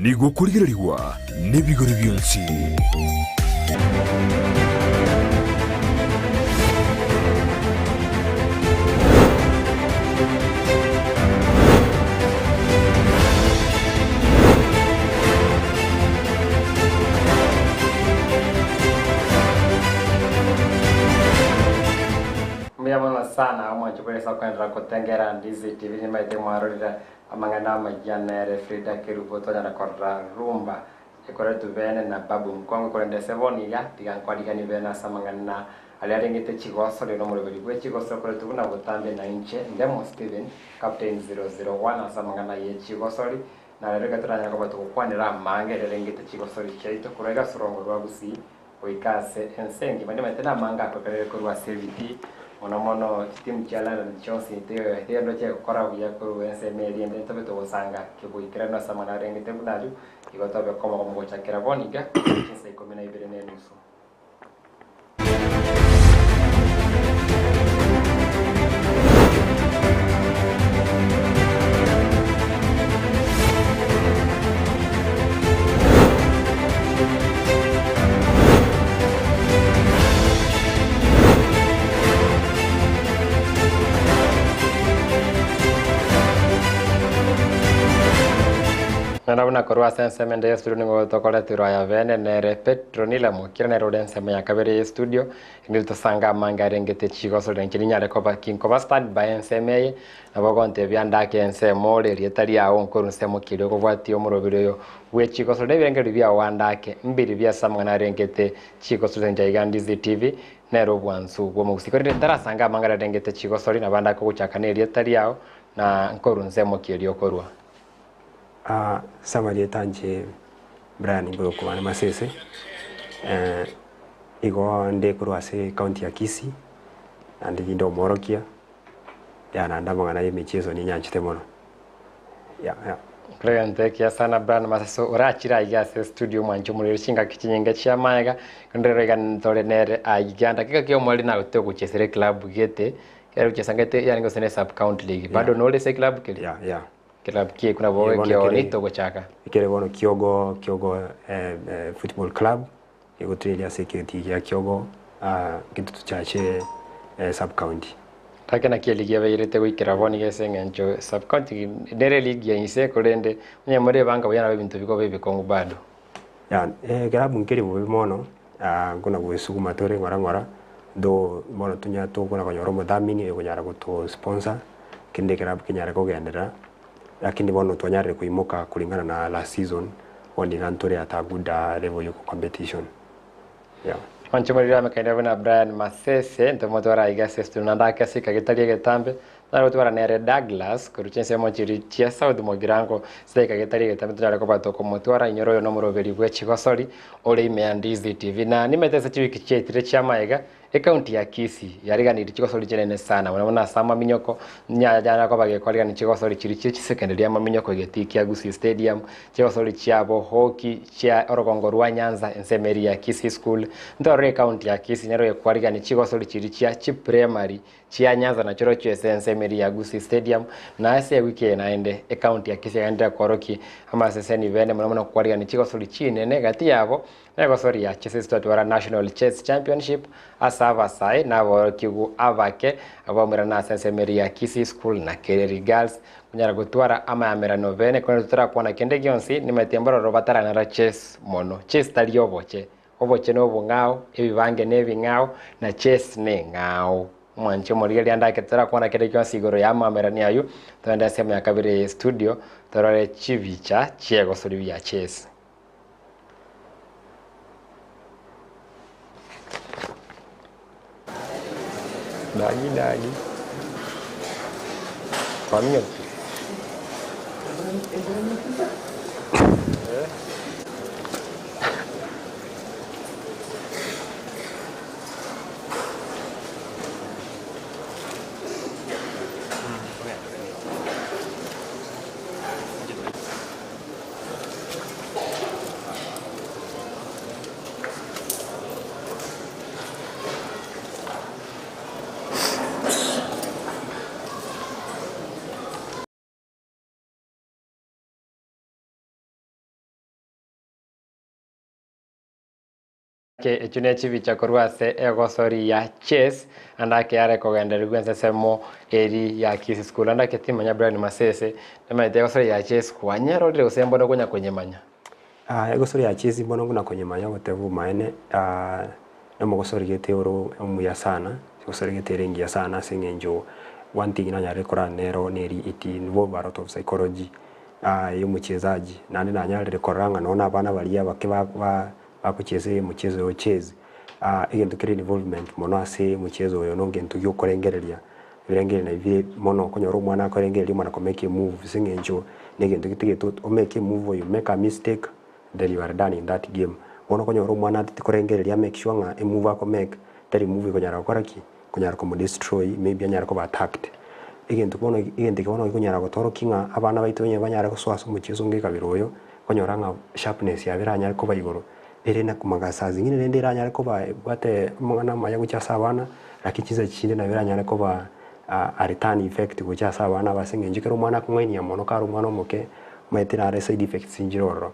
Nigo okorigererigwa nebigori bionsi. Mbuya mono sana omwancho bore ase okoenderera gotengera Ndizi TV nimaete mwarorire Amang'ana amayia nere Frida Kerubo tonyara korora Rumba ekoretwe bene na Babu Mkongwe korende ase bono iga tiga nkwariganie bene ase amang'ana aria arengete chigosori nomoroberi bwe chigosori okoretwe buna botambe na inche Ndemo Stephen Captain 001 ase amang'ana ye chigosori na rero iga toranyare koba togokwanera amange aria arengete chigosori chiaito korwa iga ase orongo rwa Gusii Goika ase ense engima nimanyete namange akoekerere korwa ase ebitii, mono mono chitimu chia London chionsi tigenderete gokora buya korwa ensemo eria ende ntobe togosanga keboikeranu ase amang'ana arengete buna ayio, igo tobe komogomo gochakera bono iga goika chinsa ikomi na ibere na enusu. Naro buna korwa ase ensemo ende y'estudio nigo tokoreterwa aya bene nere Petronila Mokira nere ore ensemo ya kabere y'estudio erinde tosange amange arengete chigoso inche ninyare koba kinkoba stand by ensemo eye Nabo ogontebia ndake ensemo ore erieta riao nkorwe ensemo ki erio okobwatia omoroberi oyo bwe chigosori na ebirengererio biao andake mbiri bia ase amang'ana arengete chigosori enchera iga Ndizi TV nere obwansu bw'omogusii korende ntarasange amang'ana arengete chigosori nabo andake ogochaka na erieta riao na nkorwe nsemo ki erio okorwa. Ase amarieta inche Brian Ngorokobana Masese, igo nde korwa ase ecounty ya Kisii, naende ninde omworokia. Ya naende amang'ana y'emicheso ninyanchete mono. Ya ya. Egento ekiya sana Brian Masese orachire aiga ase estudio omwanche omorero chingaki chinyinge chi'amaega rende rero iga ntore nere aiga dakika ki omoreri nagote ogochesera eclub gete ekero ogochesa gete yarenge gose ne sub county league bado nore ase eclub keria? Ya ya. Club ki ekio nabo Eh, bono ekeoni kere- togochaka. Ekere bono Kiogo Kiogo football club Egotureria ase eketii gia Kiogo Gitutu Chache sub county. Gaki naki eligi yabeirete goikera bono iga ase eng'encho sub county nere eligi ya inse korende onye more ebanga buya nabo ebinto bikoba ebikong'u bado. Ya ekerabu nkeri bobe mono nkona goesuguma tore ng'ora ng'ora though bono tonya tokona konyora omothamini oyokonyara goto sponsor kende ekerabu kenyare kogenderera lakini bono twanyarire koimoka kulingana na last season Bono iga ntore at a good level yo competition. Yeah. Mwanche morire amekaine buna Brian Masese ntomotware aiga ase estudio naende ake ase ekagetari egetambe tonyare gotwara nere Douglas korwa chinsemo chiria chia South Mogirango ase ekagetari egetambe tonyare koba tokomotwara inyore oyo nomoroberi bwe chigosori ore ime ya Ndizi TV na nimete ase chiwiki chiaetire chi'amaega Ecounty ya Kisii yariganirie chigosori chinene sana buna buna ase amaminyoko, yanyara koba gekorigania chigosori chiria chie chisecondary amaminyoko egetii kia Gusii Stadium, chigosori chia bohoki chia orogongo rwa Nyanza ensemo eria ya Kisii School. Ntorore ecounty ya Kisii nero gekwarigania chigosori chiria chia chiprimary chia Nyanza nachirochio ase ensemo eria ya Gusii Stadium. Na ase ewiki eye naende ecounty ya Kisii egenderere korokia amaseseni bene mono mono kwarigania chigosori chinene gati yabo Negosori ya Chess twatwara National Chess Championship ase abasae na aborokigwa abake abaumerana ase ensemo eria ya Kisii School na Kereri Girls konyara gotwara amayamerano bene korende totarakwana kende gionsi nimaete mbororo bataranara chess mono. Chess tari oboche, oboche nobong'ao, ebibange nebing'ao na chess neng'ao. Omwanchi omorigereria ndake totarakwana kende gionsi igoro ya amamerani ayio togende ensemo ya kabere ye studio torore chibicha chiegosori bia chess. Dagi dagi. Kwaminyokire. Eh. Ake echio ne chibicha korwa ase egosori ya chess, ande ake are kogendererigwa ensesemo eri ya Kisii School. Ande ake timanya Brian Masese, nimanyete egosori ya chess kwanyerorire gose mbono konya konyemanya? Ah, egosori ya chess mbono buna konyemanya ogoteba obomaene, ah, nomogosori gete oro omuya sana, egosori gete ere engiya sana ase eng'encho one thing nanyarire korora nero neri it involve a lot of psychology ya omochezaji. Naende nanyarire korora ng'a nonye na abana baria abake ba ba bagocheza omochezo oyo chess, egento kere involvement mono ase omochezo oyo nogento gia okorengereria, ebirengererio nabio bire mono okonyora omwana akorengereria omwana ko make a move ase eng'encho na egento getagete o make a move or you make a mistake then you are done in that game. Bono okonyora omwana atete korengereria a make sure ng'a emove ako make tari move ekonyara gokora ki? Ekonyara komo destroy maybe anyare koba attacked. Egento bono egento eke bono gekonyara gotorokia ng'a abana baito onye banyare gosoa ase omocheso onge kabere oyo, okonyora ng'a sharpness yabo eranyare koba igoro, ere na komaga saa zingine rende eranyare koba ebwate amang'ana amaya gochia ase abana, lakini chinsa chinde nabo eranyare koba a return effect gochia ase abana aba ase eng'encho ekero omwana akong'ainia mono kare omwana omoke, omanyete nare side effects nchire ororo.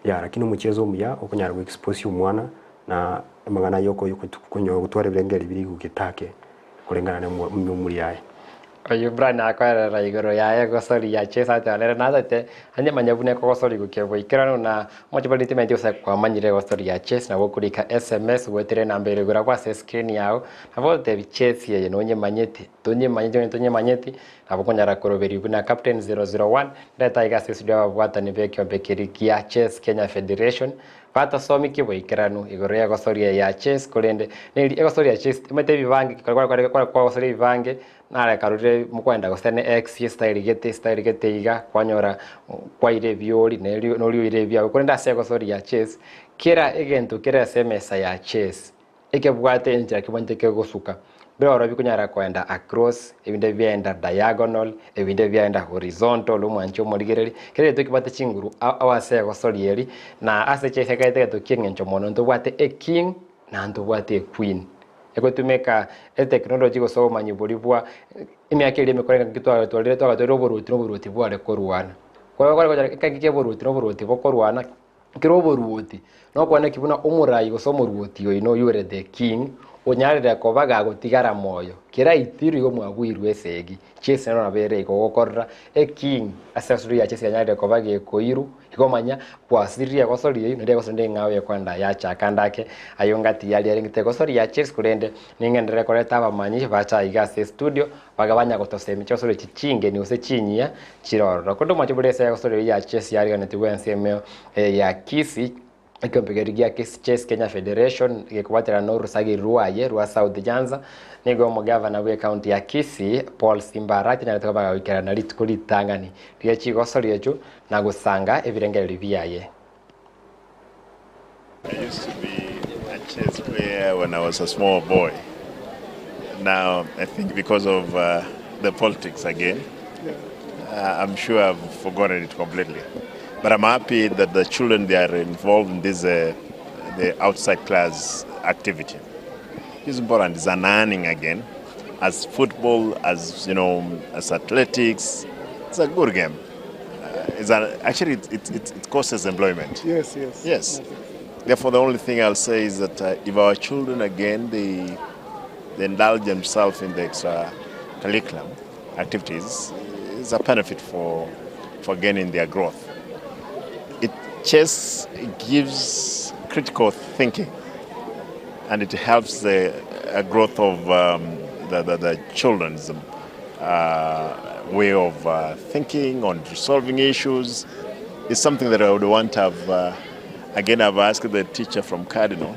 Yah lakini omocheso omuya okonyara go expose omwana na amang'ana ya oko konya gotwara ebirengererio bire igoro getake koreng'ana na omori yaye. Oyio Brian akoerera igoro yaye egosoria Chase ateba nere nachete anyemanye buna ekogosoria gokia boikeranu na omochie timanyeti gose kwamanyire egosoria Chase nabo okorika sms goetera enamba ere igoro abwo ase escreen yao nabo ogotebi Chase eye nonyemanyete tonyemanyeti onye tonyemanyeti nabo okonyara koroberia buna Captain 001 ndeta iga ase estudio ababwatani bekiombe keria gia Chess Kenya Federation Batosomikie boikeranu igoro y'egosoria ya chess, korende neri egosoria chess omanyete ebibange ekero kware kware kwagosoria ebibange nare karorire mokoenda gose ne ex estyle gete estyle gete iga kwanyora kwaira ebiori neri nori oire ebiago korende ase egosoria ya chess kera egento kere ase emesa ya chess Ekebwate enchera kebwate kegosuka, biroro bikonyara koenda across, ebinde biaenda diagonal, ebinde biaenda horizontal, omwanchi omorigereria, kera egento kebwate chinguru ao ase egosori eri, na ase chese ekerete egento kia eng'encho mono ntobwate eking na ntobwate equeen. Egotumeka etechnology gose obomanyi boria bwa emiaka eria emekoro engaki twatwarire twagatorire oboruoti na oboruoti bware korwana. Kware kware ekero kia oboruoti na oboruoti bokorwana. Kera oboruoti, nokwane ki buna omorai gose omoruoti oino oyio ore the king, onyarire koba gagotigara moyo, kera aitirwe igo mwabuirwe esegi, chi'esenero nabo ere igo gokorera eking ase esuri ya chesegi yanyarire koba gekoirwa, igo manya gwasiririe egosori eyio naende egosori ende eng'ao ekoenda yachaka ande ake ayio ngati yaria arengete egosori ya chelsea korende ning'enderere koreta abamanyi bacha aiga ase estudio Baga banya gotosemia chigosori echi chingeni gose chinyia chire ororo. Korende omochie bore ase egosori eyio ya chess yariganetigwe ensemo eye ya Kisii, ekiombe gia Kisii Chess Kenya Federation gekobwaterana na orosagi rwaye rwa South Nyanza, nigo omogavana bwe ekaunti ya Kisii Paul Simba Arati anyarete koba gagoikerana rituko ritang'ani rie chigosori echio na gosanga ebirengererio biaye. I used to be a chess player when I was a small boy. Now, I think because of uh, the politics again, uh, I'm sure I've forgotten it completely. But I'm happy that the children they are involved in this uh, the outside class activity. It's important. It's an earning again. As football, as you know, as athletics, it's a good game. It's a, actually it, it, it, it causes employment. Yes, yes. Yes. Therefore, the only thing I'll say is that uh, if our children again they they indulge themselves in the extra curriculum activities, it's a benefit for for gaining their growth. It chess gives critical thinking, and it helps the uh, growth of um, the, the, the children's uh, way of uh, thinking on resolving issues is something that I would want to have. Uh, again, I've asked the teacher from Cardinal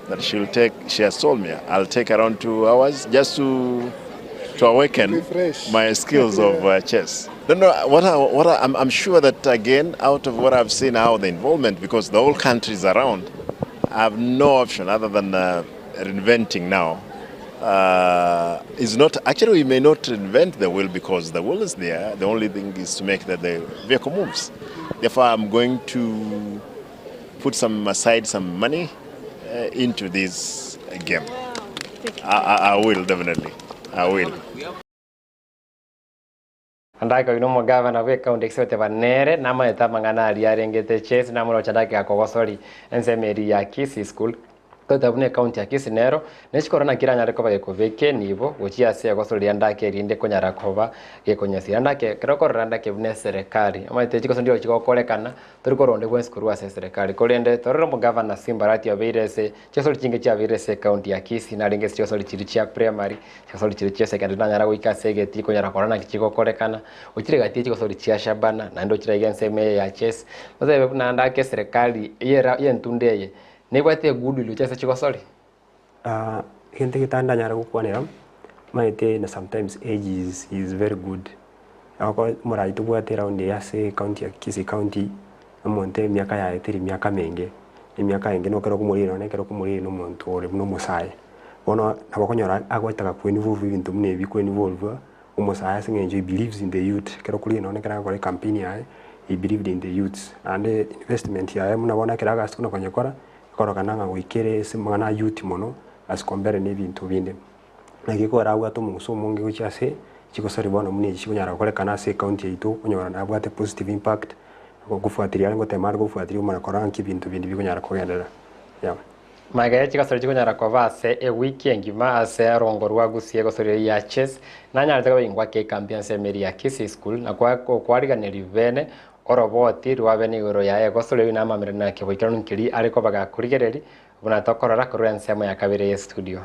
that she'll take. She has told me I'll take around 2 hours just to awaken Refresh. my skills of chess. Don't know what I, what I, I'm sure that again out of what I've seen now the involvement because the whole country is around. I have no option other than reinventing now. Is not actually we may not invent the wheel because the wheel is there. The only thing is to make that the vehicle moves. Therefore, I'm going to put some aside some money into this game. I will definitely. I will. Andaka oino omogavana bwe ekaunti ekisebete banere namanyete amang'ana aria arengete chess namorocha ndake akogosori ensemo eri ya Kisii School. Totebe buna ekaunti ya Kisii nero nechikoro naki eranyare koba gekobeka enibo gochia ase egoso riria ndake erinde konyara koba gekonyesira ndake ekero okorora ndake buna eserekari omanyete chigoso ndiro chigokorekana tori korwa onde bwensi korwa ase eserekari korende torore omogavana Simba Arati obeire ase chigosori chinge chiabeire ase ekaunti ya Kisii narenge ase chigosori chiria chia primary chigosori chiria chia secondary nanyara goika ase egetii konyara korora naki chigokorekana ochire gati ye chigosori chia Shabana naende ochire iga ensemo eye ya Chess totebe buna ndake eserekari eyera eyentunda eye Nebwate egoodwill gochia ase chigosori. Egento getandanyare gokwanera, omanyete na sometimes age is is very good. Okore omorai tobwate round eye ase ecounty ya Kisii county, omonto emiaka yaye teri miaka menge, emiaka enge nokero okomorira nonye ekero okomorira na omonto ore buna omosae. Bono nabo okonyora agotaka ko involve ebinto buna ebi ko involve omosae ase eng'encho he believes in the youth, ekero okorina nonye ekero agokora ecampaign yaye, he believed in the youths. Naende investment yaye buna bono ekero agachete kona konyekora, ekorokana ng'a goika ere ase amang'ana a youth mono as compared na ebinto binde. Naki ekero abwate omoguso omonge gochia ase chigosori bono buna echi chikonyara gokorekana ase ecounty yaito, okonyora nabwate positive impact, gofuatilia are ngotema are gofuatilia omanye korora ng'aki ebinto binde bikonyara kogenderera, yeah. Magega ye chigasori chikonyara koba ase ewiki engima ase orongo rwa Gusii egosori eyio ya Chess nanyarete koba ingwake ekambi ase emeri ya Kisii School na koariganeria bene oroboti rwa bene igoro yaye egosori eyio namamererania na keboikeranu nkeri are koba gakorigereria buna tokorora korwa ensemo ya kabere ye studio.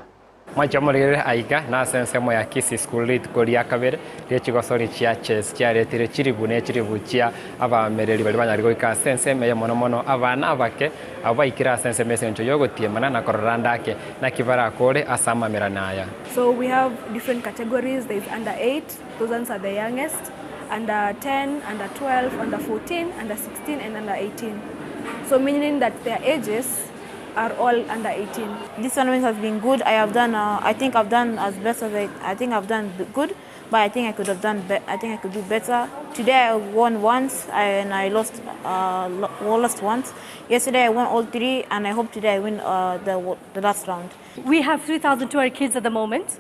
Mwanche omorigerere aiga nase ensemo ya Kisii School rituko ria kabere rie chigosori chia Chess chiaretire chiribu ne chiribu chia abaamereri baria banyarire goika ase ensemo eye mono mono abana abake abwo baikire ase ensemo ase engencho y'ogotiemana na korora ande ake naki barakore ase amamerano aya. So we have different categories, there is under 8, those ones are the youngest, under 10, under 12, under 14, under 16 and under 18. So meaning that their ages are all under 18. This tournament has been good. I have done, uh, I think I've done as best as I, I think I've done good, but I think I could have done, I think I could do better. Today I won once and I lost, uh, lost once. Yesterday I won all three and I hope today I win uh, the, the last round. We have 3,200 kids at the moment.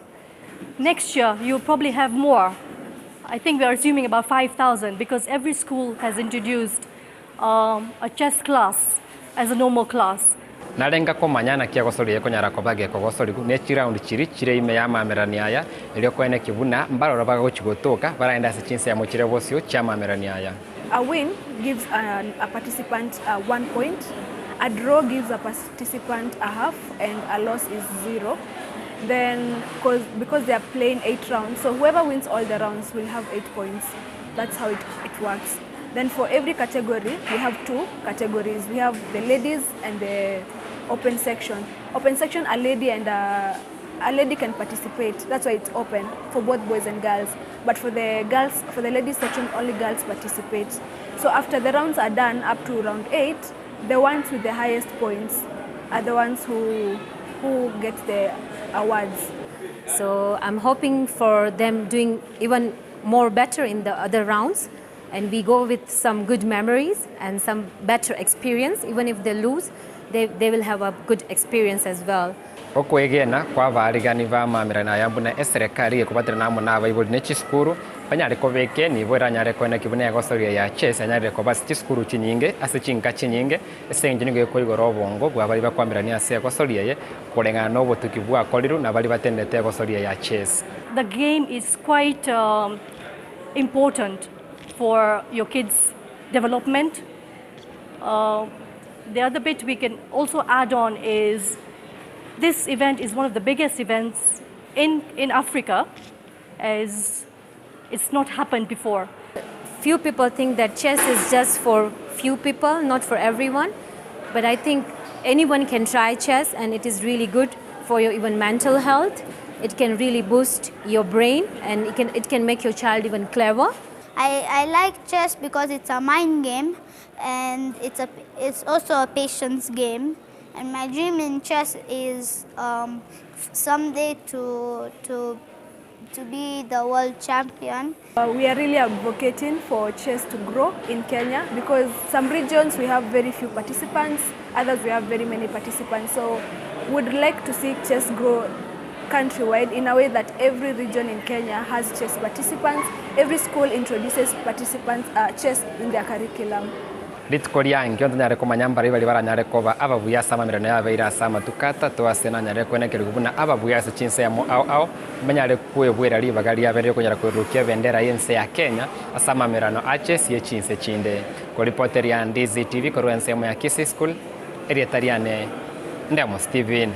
Next year, you'll probably have more. I think we are assuming about 5,000 because every school has introduced um, a chess class as a normal class. Narenga komanya naki agosoria ekonyara koba gekogosorigwa ne chiround chiria chire ime y'amamererania aya, erio koenekia buna mbaroro bagochia gotoka baragende ase chinsemo chire bosio chi'amamererania aya. A win gives a, a participant uh, one point, a draw gives a participant a half, and a loss is zero. Then, cause, because they are playing eight rounds, so whoever wins all the rounds will have eight points. That's how it, it works. Then for every category, we have two categories. We have the ladies and the open section. Open section, a lady and a, a lady can participate. That's why it's open for both boys and girls. But for the girls, for the ladies section, only girls participate. So after the rounds are done, up to round eight, the ones with the highest points are the ones who who get the awards. So I'm hoping for them doing even more better in the other rounds and we go with some good memories and some better experience. Even if they lose, they, they will have a good experience as well. Okwegena kw'abaarigani b'amamererano aya buna eserekari ekobaterana amo nabaibori ne chisukuru banyare kobeka enibo eranyare koeneki buna egosoria ya chess yanyarire koba ase chisukuru chinyinge ase chinka chinyinge ase engencho nigo ekoigora obongo bwa baria bakoamererania ase egosoria eye koreng'ana na obotuki bwakorirwe na baria batendete egosoria ya chess. The game is quite um, important for your kids' development. Uh, the other bit we can also add on is this event is one of the biggest events in, in Africa as it's not happened before. Few people think that chess is just for few people, not for everyone. But I think anyone can try chess and it is really good for your even mental health. It can really boost your brain and it can, it can make your child even clever. I, I like chess because it's a mind game and it's, a, it's also a patience game. And my dream in chess is um, someday to, to, to be the world champion. Uh, we are really advocating for chess to grow in Kenya because some regions we have very few participants, others we have very many participants. So we'd like to see chess grow countrywide in a way that every region in Kenya has chess participants, every school introduces participants uh, chess in their curriculum. Rituko riankio ntonyare komanya mbaria baria baranyare koba ababuya ase amamererano yabeire ase amatuko atato ase nanyare kwenekerigwa buna ababuya ase chinsemo ao ao mbanyare kwebwera ribaga riabe riokonyara kwerurukia ebendera y'ense ya Kenya ase amamererano a chess ye chinse chinde. Koripoteria Ndizi TV korwa ensemo ya Kisii School, erieta riane Ndemo Stephen.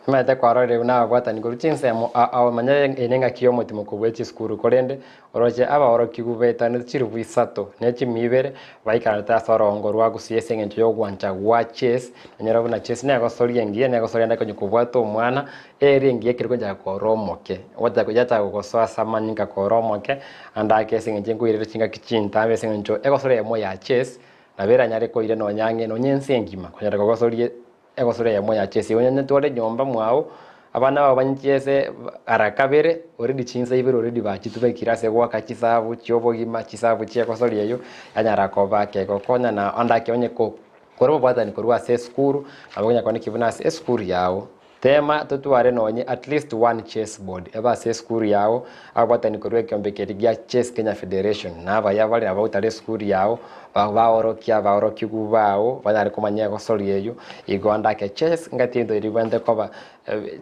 Nimanyete kwarorire buna ababwatani korwa chinsemo ao ao manya eye nengaki y'omotimoko bwe chisukuru korende Oroche abaorokigwa baetanete chilifu isato ne chimia ibere baikaranete ase orogongo rwa gusii ase engencho y'ogwancha gwa chess. Nonyore buna chess negosoria engiya, negosoria ende konya kobwata omwana, ere engiya ekero konya kore omoke. Ogotaka yachaka gogosoa ase amanyinga kore omoke, ande ake ase engencho nkoirere chingaki chintambe ase engencho egosoria eyemo ya chess, nabo eranyare koira nonya ang'e nonya ense engima konyara kogosoria Egosura eyemo ya chess, onye tware nyomba mwao, abana bao banchiese ara kabere, already chinsa ibere already bachitwe baikire ase goaka chisabu chiobogima, chisabu chia egosoria eyio, yanyara koba kegokonya na onde ake onye ko kore obobwatani korwa ase esukuru, nabo okonya kwane buna ase esukuru yago. Tema totware nonye at least one chess board ebe ase esukuru yago, ababwatani korwa ekeombe keria gia Chess Kenya Federation, na abaya bare nabo bagotara esukuru yago, Baorokia abaorokigwa bao banyare komanya egosoria eyio, igo ande ake chess ngati ebinto ebi bibwenerete koba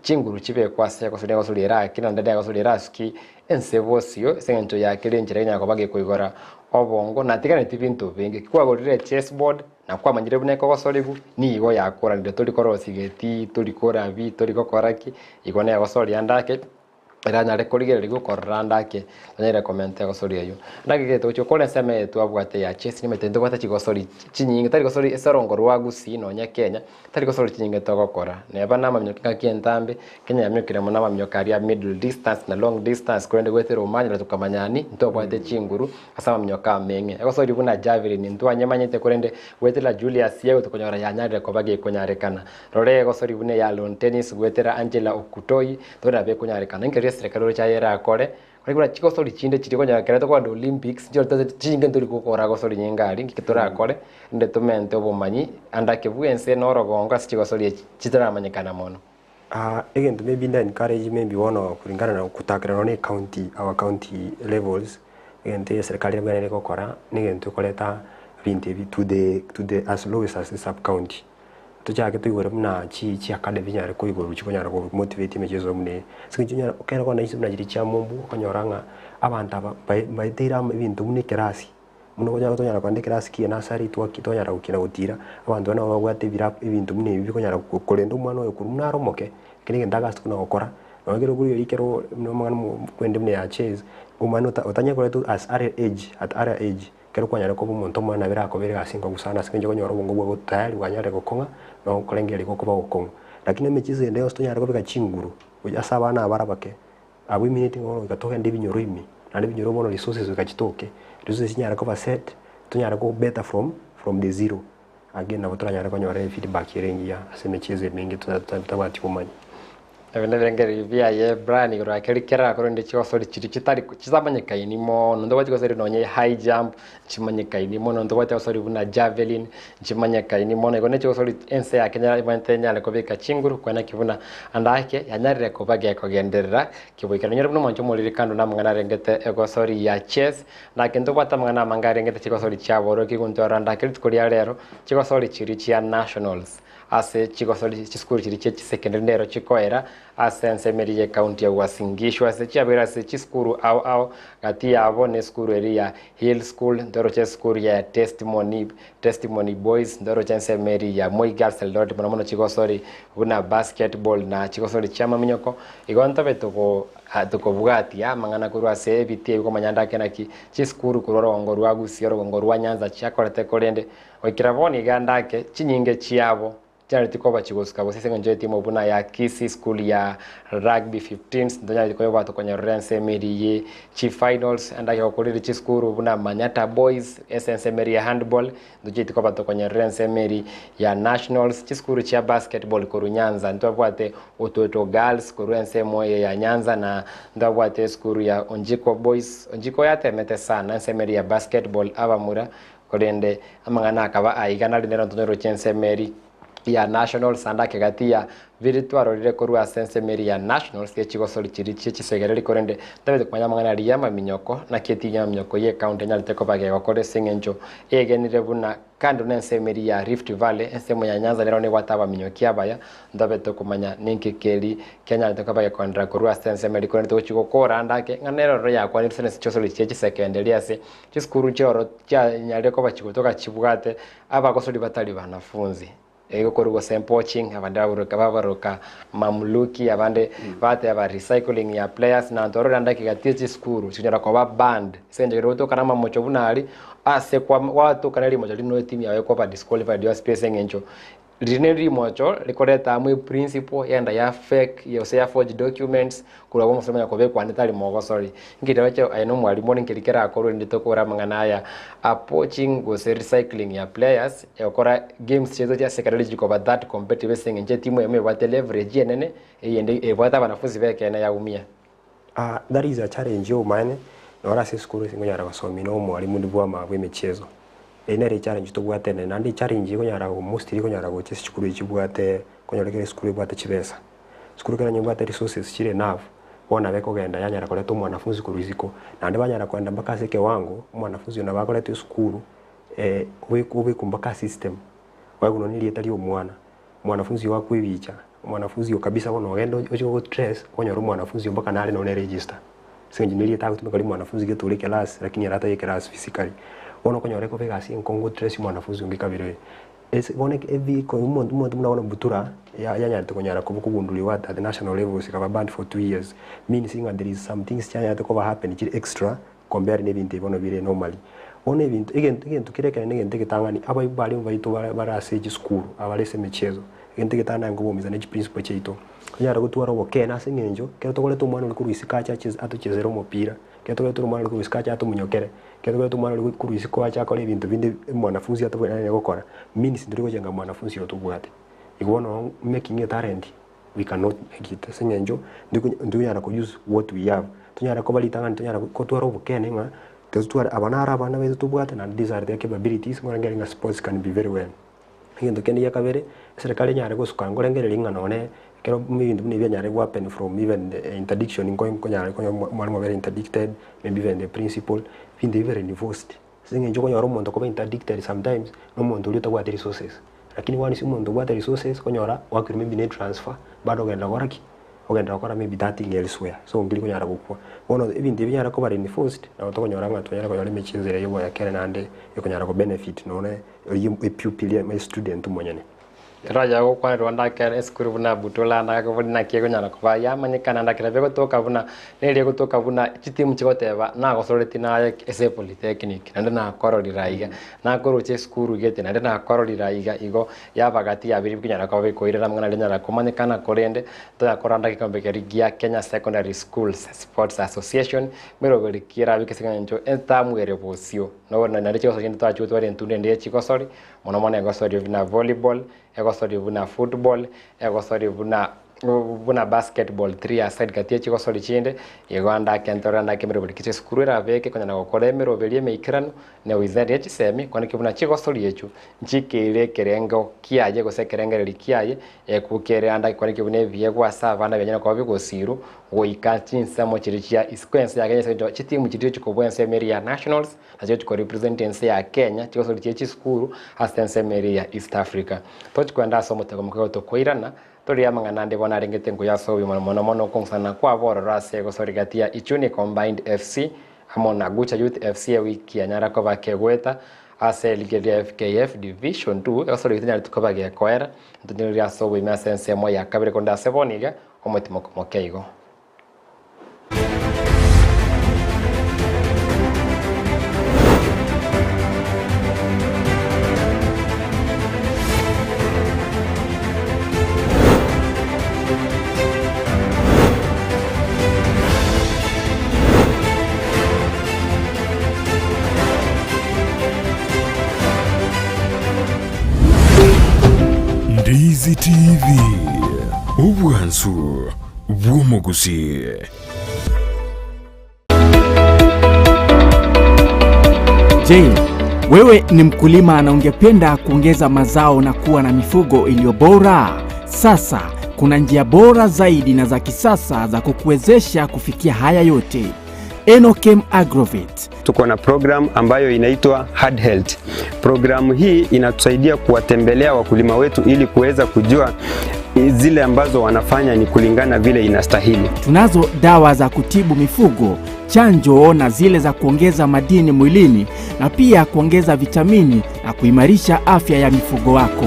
chinguru chibekwe ase egosoria egosoria eraki naende negosoria erasuki ense bosio ase eng'encho ya kera enchera enyara koba gekoigora obongo natiganeti binto binge. Kwagorire echess board na kwamanyire buna ekogosorigwa nigo yakoranire tori korosia getii, tori korabi, tori gokora ki, igo negosoria ande ake. Eranyare korigereria gokorora ande ake, tonyare komenta egosori eyio. Ande ake egento gochia gokora ensemo eye twabwate ya chess nimanyete ntobwate chigosori chinyinge tari gosori ase orongo rwa Gusii nonya Kenya, tari gosori chinyinge togokora. Neba namaminyoko engaki entambe, Kenya yaminyokire mono amaminyoko aria middle distance na long distance korende goetera omanyire tokamanya ni ntobwate chinguru ase amaminyoko ameng'e. Egosori buna javelin ntwanyemanyete korende goetera Julius Yego tokonyora yanyarire koba gekonyarekana. Rora egosori buna eya lawn tennis goetera Angela Okutoi Tore nabo ekonyarekana inki riria eserekari oroche aye erakore, korende buna chigosori chinde chiria okonyora ekero tokogenda Olympics nchire totaete chinyinge ntori gokora gosori nyinga aria inki torakore, rende tomente obomanyi ande ake bwense na orogongo ase chigosori echi chitaramanyekana mono. Egento maybe nda encourage maybe bono kulingana na gotakera nonye na ecounty our county levels, egento eserikari ebwenerete gokora, na egento ekoreta ebinto ebi to the to the as lowest as the sub county. Tochake toigore buna chi chiacademy chinyare koigorwa chikonyara ko motivate emicheso buna eye. Ase eng'encho onyore ekero bono ase buna chiria chia mombu okonyora ng'a abanto aba mbae mbaeteire amo ebinto buna ekerasi, buna okonyora tonyara kogenda ekerasi kia nursery twaki twanyara gokina gotira, abanto bande nabo babwate ebira ebinto buna ebi bikonyara ko korenda omwana oyo korwa buna are omoke, ekero egento agasi buna gokora, nonye kero okorigereria ekero buna omwana omo kwende buna ya chess, omwana ota otanyakorete as early age at early age. Ekero kwanyarire koba omonto omonene nabo erakobere egasi enkongu sana ase eng'encho okonyora obongo bwago tayari bwanyarire gokong'a na okorengereria gokoba ogokong'u. Lakini emechieso ende yonsi tonyare kobeka chinguru gochia ase abana aba bare abake, abwo emineti ng'a bono goika togende ebinyoro ime, naende ebinyoro bono resources goika chitoke, resources chinyare koba set, tonyare ko better from from the zero. Again nabo toranyare konyora efeedback ere engiya ase emechieso emenge totabwati obomanyi. Ebi nebirengererio biaye Brian igoro ake rikera korende chigosori chiria chitari chitamanyekaini mono ntobwati gosori nonye high jump nchimanyekaini mono ntobwati gosori buna javelin nchimanyekaini mono igo nechigosori ense ya Kenya ebwenerete enyare kobeka chinguru kwana ki buna ande ake yanyarire koba gekogenderera kiboikera. Nonyore buna omwancho omoriri kando na amang'ana arengete egosori ya chess naki ntobwate amang'ana amange arengete chigosori chiaborokigwe ntwarora ande ake rituko ria rero chigosori chiria chia nationals. Ase chigosori chisukuru chiria chie chisekendari nero chikoera ase ensemo eria y'ecounty ya Uasin Gishu ase chiabeire ase chisukuru ao ao gati yabo nesukuru eria ya Hill School ntoroche esukuru ya Testimony Testimony Boys ntoroche ensemo eria ya Moi Girls Eldoret mono mono chigosori buna basketball na chigosori chiamaminyoko igo ntobe togo tokobwatia amang'ana korwa ase ebitii ebi komanya ndake naki chisukuru korwa orogongo rwa Gusii orogongo rwa Nyanza chiakorete korende Goikera bono iga ndake chinyinge chiabo chinyareti koba chigosuka gose ase engencho y'etimu buna ya Kisii School ya Rugby Fifteens ntonyareti koyobwata tokonyorera ensemo eria ye chifinals ndake gokorire chisukuru buna Manyatta Boys ase ensemo eria ya handball ntochieti koba tokonyorera ensemo eria ya nationals chisukuru chia basketball korwa Nyanza ntwabwate Ototo Girls korwa ensemo eye ya Nyanza na ntwabwate esukuru ya Onjiko Boys Onjiko yatemete sana ensemo eria ya basketball abamura Korende amang'ana akaba aiga, nari nero ntonyoroche ensemo eri. ya Nationals ande ake gati ya biri twarorire korwa ase ensemo eria ya Nationals echigosori chiria chie chisegereri korende ntabete komanya amang'ana aria y'amaminyoko naki etimu y'amaminyoko y'ecounty enyarete koba gegokora ase eng'encho egenire buna kando na ensemo eria ya Rift Valley ensemo ya Nyanza nero nebwate abaminyoki abaya ntabete komanya ninki keri kianyarete koba gekoenderera korwa ase ensemo eria korende togochi gokora ande ake ng'a nero rero yakwanire ase chigosori chie chisekenderi ase chisukuru chiororo chianyarire koba chigotoka chibwate Abagosori batari banafunzi, egokorwa gose poaching, abande baburuka babaruka mamluki, abande bateba recycling ya players, na ntorore ande ekegati chisukuru chinyara koba banned ase eng'encho ekero gotokana amamocho buna aria, ase kwa gwatokana rimocho riria no etimu yago ekoba disqualified yonsi pi ase eng'encho riria ne rimocho rikoreta amo eprinciple yagenda ya fake gose ya forge documents Korwa abwo omosomia onye kobekwa tari mogosori. Inki riroche aye nomwalimu ore nkeri kerakorwe erinde tokore amang'ana aya a poaching gose recycling ya players egokora games chiaito chia secondary chikoba that competitive ase eng'encho etimu eyemo ebwate leverage enene eyende ebwate abanafunzi bekeene yaumia. Ah, that is a challenge y'obomaene, noro ase esukuru ase nkonyara gosomia na omwalimu ndi bw'ama bw'emichezo. Eye nere echallenge tobwate enene, naende echallenge ekonyara mostly ekonyara gocha ase chisukuru echi chibwate, okonyora ekero esukuru ebwate chibesa. Sukuru ekero onye ebwate resources chire enough, bono nabo ekogenda yanyara koreta omwanafunzi korwa isiko, naende banyara kogenda mpaka ase ekewango, omwanafunzi oyo nabo akoretwa esukuru obekwa obekwa mpaka system, oegwe nonye erieta ria omwana, omwanafunzi oyo akwe ebicha, omwanafunzi oyo kabisa bono ogende oche gotrace, okonyora omwanafunzi oyo mpaka nare nonye register, ase eng'encho nerieta agotumeka ria omwanafunzi getore eclass lakini ere atari eclass physically. Bono okonyora ekoba egasi enkong'u gotrace omwanafunzi onde kabere oyo. Ase bono ebiko omonto omonto buna bono Butura ya yanyarete konyara koba kogunduriwa at the national levels ekaba banned for 2 years means ng'a there is some things chianyarete koba happen chire extra compared na ebinto ebi bono bire normally. Bono ebinto egento egento kere ekenene egento egetang'ani abaibori baria baito bare bare ase chisukuru abare ase emichezo egento egetang'ani nkobomiza ne chiprinciple chiaito onyare gotwara obokene ase eng'encho ekero tokoreta omwana oria korwa isiko ache ache atochesere omopira. Ekero tokoreta omwana oria korwa isiko ache atomunyokere, ekero tokoreta omwana oria korwa isiko ache akore ebinto binde omwanafunzi atabwenerete gokora, means ntori gochenga mwanafunzi oyo tobwate. Igo bono making a talent, we cannot make it ase eng'encho ntonyara ko use what we have. Tonyare koba ritang'ani tonyare kotwara obokene ng'a totware aba naro abana baito tobwate naende these are their capabilities, nkorengeri ng'a sports can be very well. Egento kende gia kabere, eserekari enyare gosuka nkorengereria ng'a nonye ekero ebinto buna ebi bianyare go happen from even interdiction nko nkonyara konya omwalimu abere interdicted, maybe even the principal, ebinto ebi bire enforced. Ase eng'encho okonyora omonto okoba interdicted sometimes, na omonto oria otabwati resources. Lakini bono ase omonto obwate resources, okonyora oakirwe maybe na etransfer, bado ogenda gokora ki? Ogenda gokora maybe that thing elsewhere, so nkeri konyara gokwa. Bono ebinto ebi binyare koba reinforced, nabo tokonyora ng'a twanyara konyora emechieso ere yoboyakere naende ekonyara ko benefit nonye oyio epupil ime estudent omonyene. Ekero aye ogokwanerwa ndakere esukuru buna Butula ndakobori naki ekonyara koba yamanyekana ndakera bigotoka buna neri egotoka buna chitimu chigoteba nagosoreti naye ase epolytechnic naende nakororire aiga nakoroche esukuru gete naende nakororire aiga igo yaba gati ya biria bikonyara koba bikoirera amang'ana aria anyara komanyekana korende toyakora ndake keria gia Kenya Secondary Schools Sports Association meroberi ki erabike ase eng'encho etamu ere bosio. Nobono naende chigosori chinde twachia gotwara entunda ende ye chigosori, mono mono egosori buna volleyball, egosori buna football, egosori buna buna basketball three aside gati ye chigosori chinde, igo ande ake ntore ande ake emeroberi ki chisukuru erabeke konyara gokora emeroberi emeikeranu na wizara ye chisemi kwaneki buna chigosori echio nchikeire ekerengo kiaye gose ekerengereri kiaye ekukere ande ake kwaneki buna ebiegwa ase abana bianyare koba bigosirwa goika chinsemo chiria chia isiko ense ya Kenya ase eng'encho chitimu chiria chikobua ensemo eria ya nationals nachio chikorepresent ense ya Kenya chigosori chie chisukuru ase ensemo eria ya East Africa. Tochi koenda ase omotego moke igo tokoirana torie amang'ana ande bono arengete nkoya ase obogima mono mono okong'usana kwabo ororo ase egosori gati ya Ichuni Combined FC amo na Gucha Youth FC ewiki yanyara koba kegoeta ase eligi eria ya FKF Division 2 egosori getanyareti koba gekoera ntonyereria ase oboime ase ensemo ya kabere korende ase bono iga Omotimoko moke igo. Ndizi TV. Obwansu bw'omogusii. Jane. Wewe ni mkulima na ungependa kuongeza mazao na kuwa na mifugo iliyo bora? Sasa kuna njia bora zaidi na za kisasa za kukuwezesha kufikia haya yote. Enokem Agrovet. Tuko na program ambayo inaitwa Hard Health. Programu hii inatusaidia kuwatembelea wakulima wetu ili kuweza kujua zile ambazo wanafanya ni kulingana vile inastahili. Tunazo dawa za kutibu mifugo, chanjo na zile za kuongeza madini mwilini na pia kuongeza vitamini na kuimarisha afya ya mifugo wako.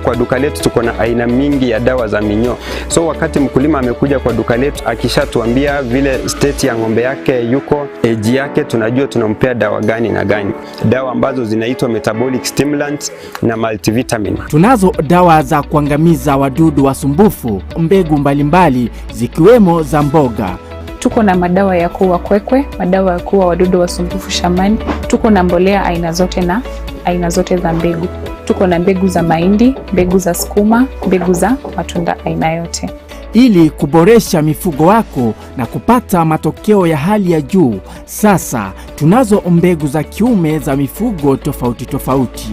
Kwa duka letu tuko na aina mingi ya dawa za minyoo. So wakati mkulima amekuja kwa duka letu akishatuambia vile state ya ng'ombe yake yuko, age yake, tunajua tunampea dawa gani na gani, dawa ambazo zinaitwa metabolic stimulants na multivitamin. Tunazo dawa za kuangamiza wadudu wasumbufu, mbegu mbalimbali zikiwemo za mboga. Tuko na madawa ya kuua kwekwe, madawa ya kuua wadudu wasumbufu shambani. Tuko na mbolea aina zote na aina zote za mbegu. Tuko na mbegu za mahindi, mbegu za sukuma, mbegu za matunda aina yote. Ili kuboresha mifugo wako na kupata matokeo ya hali ya juu, sasa tunazo mbegu za kiume za mifugo tofauti tofauti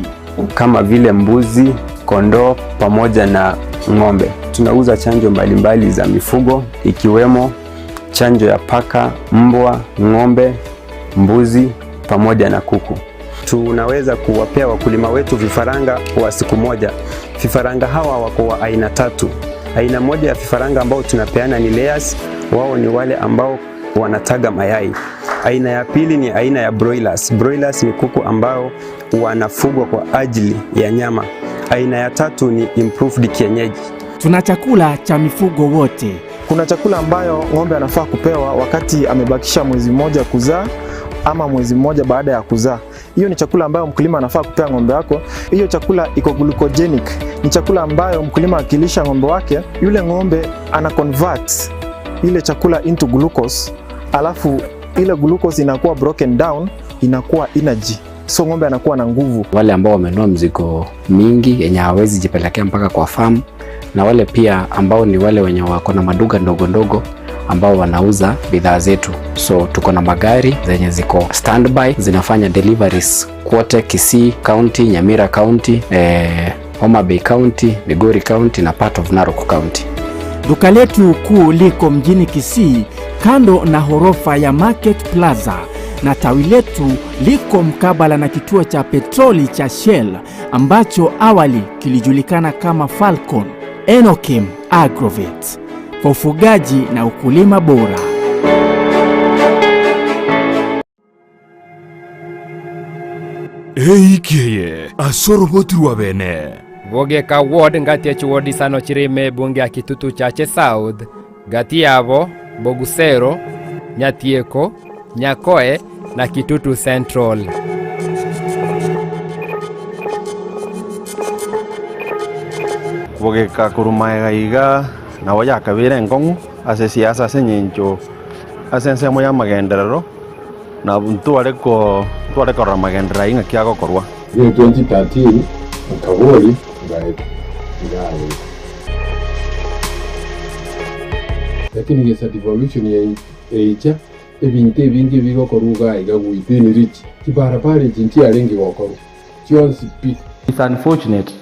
kama vile mbuzi, kondoo pamoja na ng'ombe. Tunauza chanjo mbalimbali za mifugo ikiwemo chanjo ya paka, mbwa, ng'ombe, mbuzi pamoja na kuku. Tunaweza kuwapea wakulima wetu vifaranga wa siku moja. Vifaranga hawa wako wa aina tatu. Aina moja ya vifaranga ambao tunapeana ni layers, wao ni wale ambao wanataga mayai. Aina ya pili ni aina ya broilers. Broilers ni kuku ambao wanafugwa kwa ajili ya nyama. Aina ya tatu ni improved kienyeji. Tuna chakula cha mifugo wote. Kuna chakula ambayo ng'ombe anafaa kupewa wakati amebakisha mwezi mmoja kuzaa ama mwezi mmoja baada ya kuzaa. Hiyo ni chakula ambayo mkulima anafaa kupea ng'ombe wako. Hiyo chakula iko glucogenic, ni chakula ambayo mkulima akilisha ng'ombe wake, yule ng'ombe ana convert ile chakula into glucose, alafu ile glucose inakuwa broken down, inakuwa energy, so ng'ombe anakuwa na nguvu. Wale ambao wamenunua mzigo mingi yenye hawawezi jipelekea mpaka kwa farm, na wale pia ambao ni wale wenye wako na maduka ndogo ndogo ambao wanauza bidhaa zetu. So tuko na magari zenye ziko standby zinafanya deliveries kwote Kisii County, Nyamira County, Homa Bay County, Migori County na part of Narok County. Duka letu kuu liko mjini Kisii kando na horofa ya Market Plaza na tawi letu liko mkabala na kituo cha petroli cha Shell ambacho awali kilijulikana kama Falcon. Enokem Agrovet kwa ufugaji na ukulima bora. Eikeye ase oroboti rwa bene. Bogeka Ward ngati ya chiwodi isano chire ime ebunge ya Kitutu Chache South, gati yabo Bogusero, Nyatieko, Nyakoe na Kitutu Central. Bogeka korwa magega iga nabo yakabeire enkong'u ase esiasa ase eng'encho ase ensemo y'amagenderero na ntware ko ntware korora amagenderero ayio ng'aki agokorwa. Riria 2013 nkaboria ngaeta iga Lakini gesa devolution eicha ebinto ebinge bigokorwa iga iga within reach chibarabara echi nchiarenge gokorwa chionsi pi. It's unfortunate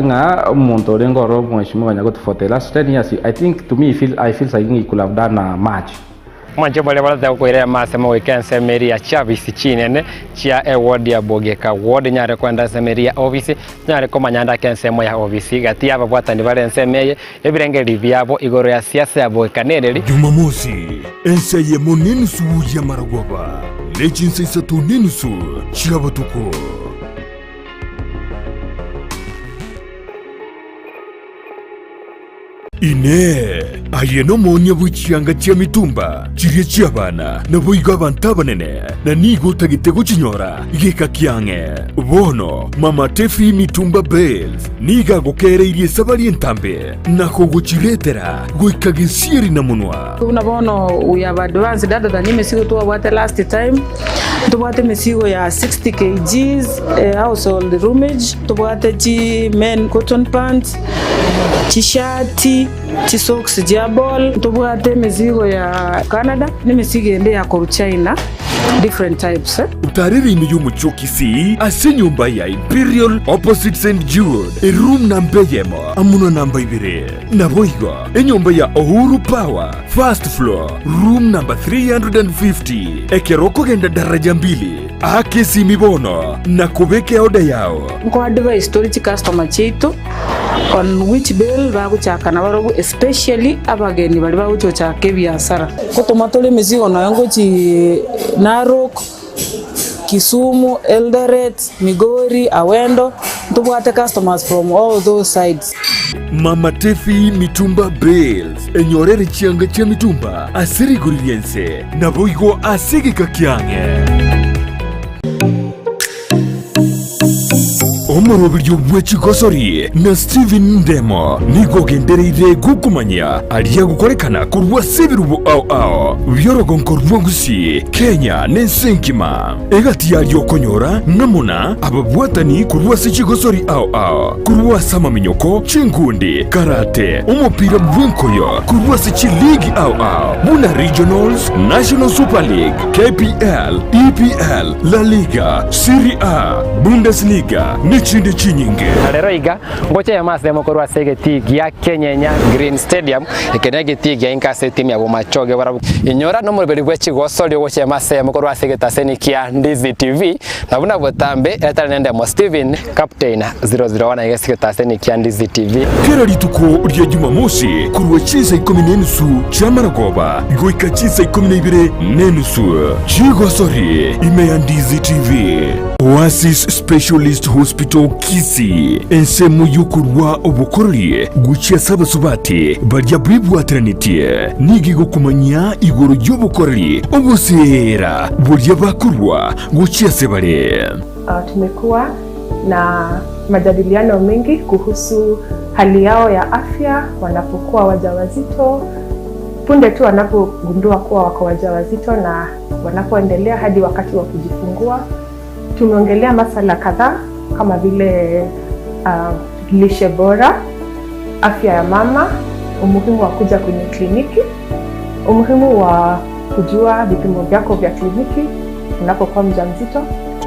ng'a omonto orenge oro omweshimiwa Nyaguti for the last 10 years, I think to me feel, I feel like he could have done much. Mwanche baria barate gokoira amasemo goika ensemo eria ya chiabisi chinene chia eward ya Bogeka ward nyare kwenda ensemo eria ya ofisi nyare komanya ande ake ensemo ya ofisi gati y'ababwatani bare ensemo eye ebirengererio biabo igoro ya siasa ya Bogeka nereri. Jumamosi, ensa eyemo nenusu y'amaragoba, ne chinsa isato nenusu chi'abotuko. Inee! Aye nomoonia bwe chianga chia mitumba chiria chi'abana, naboigo abanto abanene, na nigo otagete gochinyora geka kiang'e? Bono Mama Tefi Mitumba Bales nigo agokeereirie esabari entambe na kogochiretera goika gesieri na monwa. Buna bono we have advanced other than emesigo twabwate last time, ntobwate emesigo ya 60 kgs household rummage, ntobwate chi men cotton pants, chishati, chisocks chia ball, ntobwate emesigo ya Canada, na emesigo ende ya korwa China. Different types eh. Otarere ime y'omochie o Kisii ase enyomba ya Imperial opposite St Jude, eroom namba eyemo amo na namba ibere. Naboigo enyomba ya Uhuru Power, first floor, room number 350. Ekero okogenda daraja mbili, aka esimi bono na kobeka eoda yao. Nko advise tore chicustomer chiaito on which bale bagochaka nabarobwo especially abageni baria bagochi gochaka ebiasara. Ngotoma tore emesigo nonya ngochi Narok, Kisumu, Eldoret, Migori, Awendo, ntobwate customers from all those sides. Mama Tefi Mitumba Bales, enyorere chianga chia mitumba ase rigori ri'ense, naboigo ase egeka kiang'e. Omoroberio bwe chigosori na Stephen Ndemo nigo ogendereire gokomanyia aria agokorekana korwa ase ebirubo ao ao bi'orogonko rwa Gusii, Kenya na ense engima. Egati yaria okonyora namuna ababwatani korwa ase chigosori ao ao, korwa ase amaminyoko, chinkundi, karate, omopira bw'enkoyo, korwa ase chiligi ao ao buna Regionals, National Super League, KPL, EPL, La Liga, Serie A, Bundesliga, nechinde chinyinge. Na rero iga, ngocha eyemo ase eyemo korwa ase egetii gia Kenyenya Green Stadium, eke negetii gia inka ase etimu ya Bomachoge barabwo. Inyora nomoroberi bwe chigosori ogocha eyemo ase eyemo korwa ase egetaseni kia Ndizi TV, na buna botambe etari nendemo Steven Captain 001 aiga ase egetaseni kia Ndizi TV. Kera rituko ria Jumamosi korwa chinsa ikomi na enusu chi'amaragoba goika chinsa ikomi na ibere na enusu chigosori ime ya Ndizi TV. Oasis Specialist Hospital Kisii, ensemo y'okorua obokoreri gochia ase abasubati baria bebwateranetie, nigo egokomanyia igoro y'obokoreri oboseera boria bakorua gochia ase bare. Tumekuwa na majadiliano mengi kuhusu hali yao ya afya wanapokuwa wajawazito, punde tu wanapogundua kuwa wako wajawazito na wanapoendelea hadi wakati wa kujifungua. Tumeongelea masala kadhaa kama vile lishe bora, afya ya mama, umuhimu wa kuja kwenye kliniki, umuhimu wa kujua vipimo vyako vya kliniki unapokuwa mjamzito.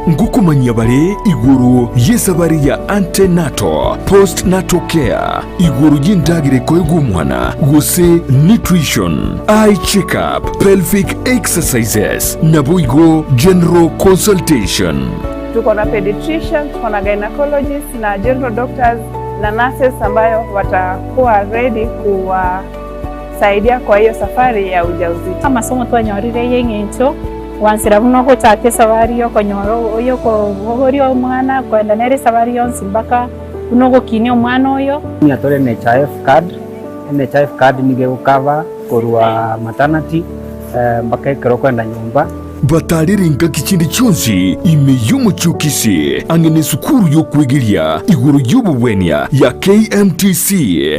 Ngokomanyia bare igoro y'esabari ya antenatal, postnatal care, igoro y'endagera ekoegwa omwana, gose nutrition, eye check-up, pelvic exercises, naboigo general consultation. Tuko na pediatrician, tuko na gynecologist na general doctors na nurses ambayo watakuwa ready kuwasaidia kwa hiyo safari ya ujauzito. Amasomo twanyorire y'eng'encho gwansera buna ogochaka esabari y'okonyora y'okobogoria omwana koenda nere esabari yonsi mpaka buna ogokinia omwana oyo. Nigo tore NHIF card, NHIF card nigo egokava korwa maternity mpaka ekero okoenda nyomba. Batarire engaki chinde chionsi ime y'omochie o Kisii ang'e nesukuru y'okwegeria igoro y'obogwenia ya KMTC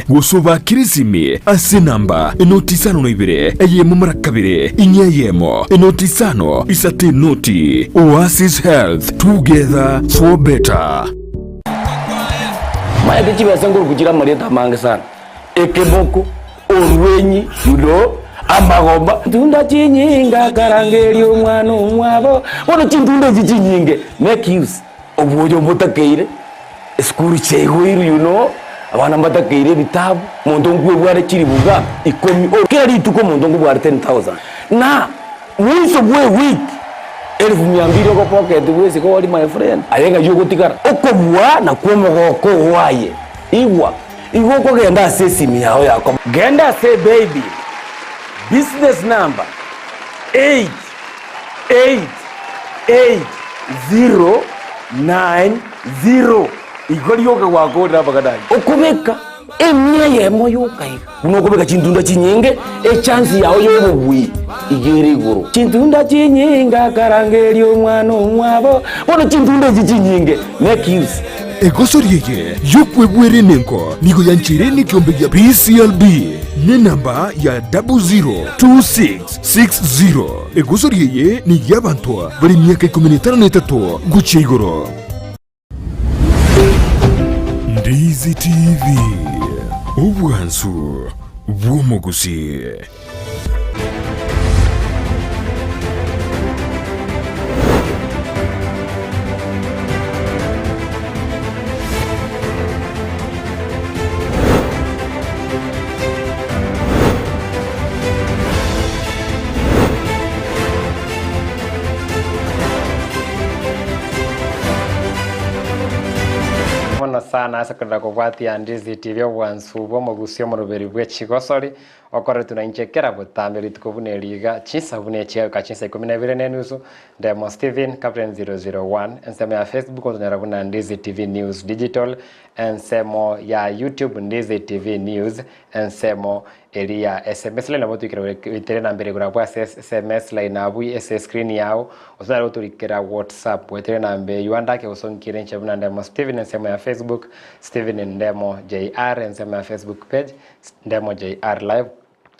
gose obakire esimi ase enamba enoti isano na ibere eyemo mara kabere inye eyemo enoti isano isato enoti. Oasis Health, together for better. Maete chibesa nkoruku chire amarieta amange sana, ekeboko, orwenyi, you know, amagomba. Ntunda chinyinge akarangeria omwana omwabo, bono chintunda echi chinyinge make use obwoyo mbotakeire, esukuru chiaigoirwe you know, abana mbatakeire ebitabu, omonto nkwebware chiribuga ikomi, kera rituko omonto nkobware 10,000 na mwiso bwa ewiki Elfu mia mbili ogopocket bwesike ori my friend, aye ng'ai ogotigara? Okobua nakwo omogoko oo aye. Igwa, igo okogenda ase esimi yao ya Genda ase baby business number 8888090 igo rioka gwakorire amang'ana ayio. Okobeka Emia eyemo yoka iga. Buna okobeka chintunda chinyinge, echansi yao y'obobui iga ere igoro. Chintunda chinyinge akarangeria omwana omwabo, bono chintunda echi chinyinge make use. Egosori eye y'okwebwera enengo nigo yancheire nekiombe gia PCLB nenamba ya 002660. Egosori eye ney'abanto bare emiaka ikomi na etano na etato gochia igoro. Ndizi TV, obwansu bw'omogusii. sana ase korenda kobwatia Ndizi TV obwansu bw'omogusi omoroberi bwe chigosori okoretwe na inche kera botambe rituko buna eri iga chinsa buna echi goika chinsa ikomi na ibere na enusu Ndemo Stephen Captain 001 ensemo ya Facebook otonyora buna Ndizi TV News Digital ensemo ya YouTube Ndizi TV News ensemo Eria sms line nabo otoikera goetera enamba ere igoro abwo ase sms line abwo ase escreen yao, gose naro gotorikera whatsapp goetera enamba eywo ande ake gose onkire inche buna Ndemo Stephen ensemo ya Facebook, Stephen Ndemo JR ensemo ya Facebook page, Ndemo JR live,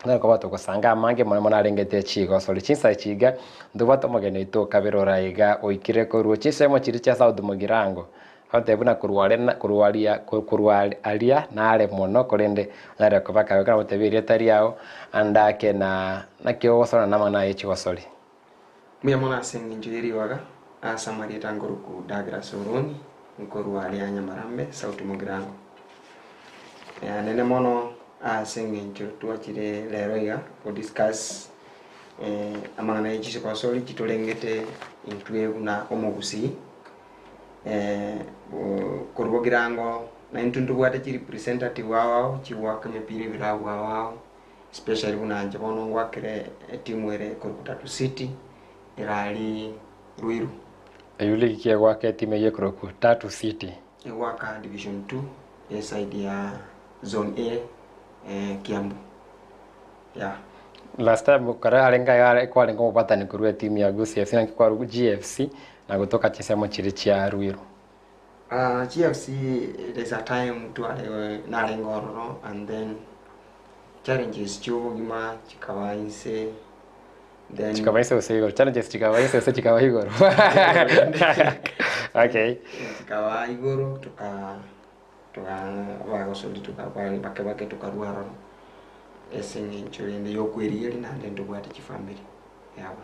naro koba togosanga amange mono mono arengete chigosori. Chinsa echi iga, ntobwate omogeni oito okabere ore aiga oikire korwa chinsemo chiria chia South Mugirango. Agotebi buna korwa are na korwa aria korwa aria nare mono korende onyare koba kabe karagotebi erieta riao ande ake na naki ogosora namang'ana aye chigosori. Mbuya mono ase engencho ye ribaga ase amarieta nkoruku Douglas Oroni, nkorwa aria Nyamarambe, South Mugirango. Nene mono ase engencho twachire rero iga go discuss amang'ana ye chigosori chitorengete intwe buna omogusii. Korwa bogirango naintwe ntobwate chirepresentative ao ao chigoaka emepira ebirabu ao ao, especially buna inche bono ngoakere etimu ere ekorokwa Tatu City ere aria Ruiru. Eyio ligi ki egoaka etimu eyio ekorokwa Tatu City? Egoaka division two eside ya zone A Kiambu yeah. Last time kare arenge iga kwarenge omobwatani korwa etimu ya Gusii FC naki kwarwa GFC na gotoka chinsemo chiria chia Ruiru. GFC there's a time tware narenge ororo and then challenges chia obogima chikaba inse then Chikaba inse gose igoro? Challenges chikaba inse gose chikaba igoro? Okay. Chikaba igoro toka toka bagosori toka bake bake tokarwa ororo ase eng'encho rende ya okwerigeria naende ntobwate chifamiri yabo.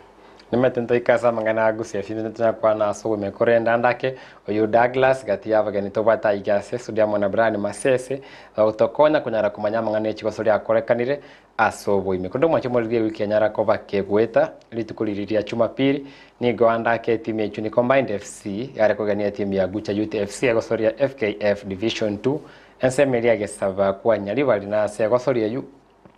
Nimanyete ntoike ase amang'ana a Gusii FC ntonya kwana ase obogima korende ande ake, oyio Douglas gati y'abageni tobwate aiga ase estudio amo na Brian Masese, bagotokonya konyara komanya amang'ana ye chigoso riakorekanire ase oboime. Korende omwanche omoriri ewiki enyara koba kegoeta rituko riria ria Jumapili, nigo ande ake etimu ya Ichuni Combined FC yare kogenia etimu ya Gucha Youth FC egosoria FKF Division 2 ensemo eria egesaba kwa Nyaribari na ase egosoria eyio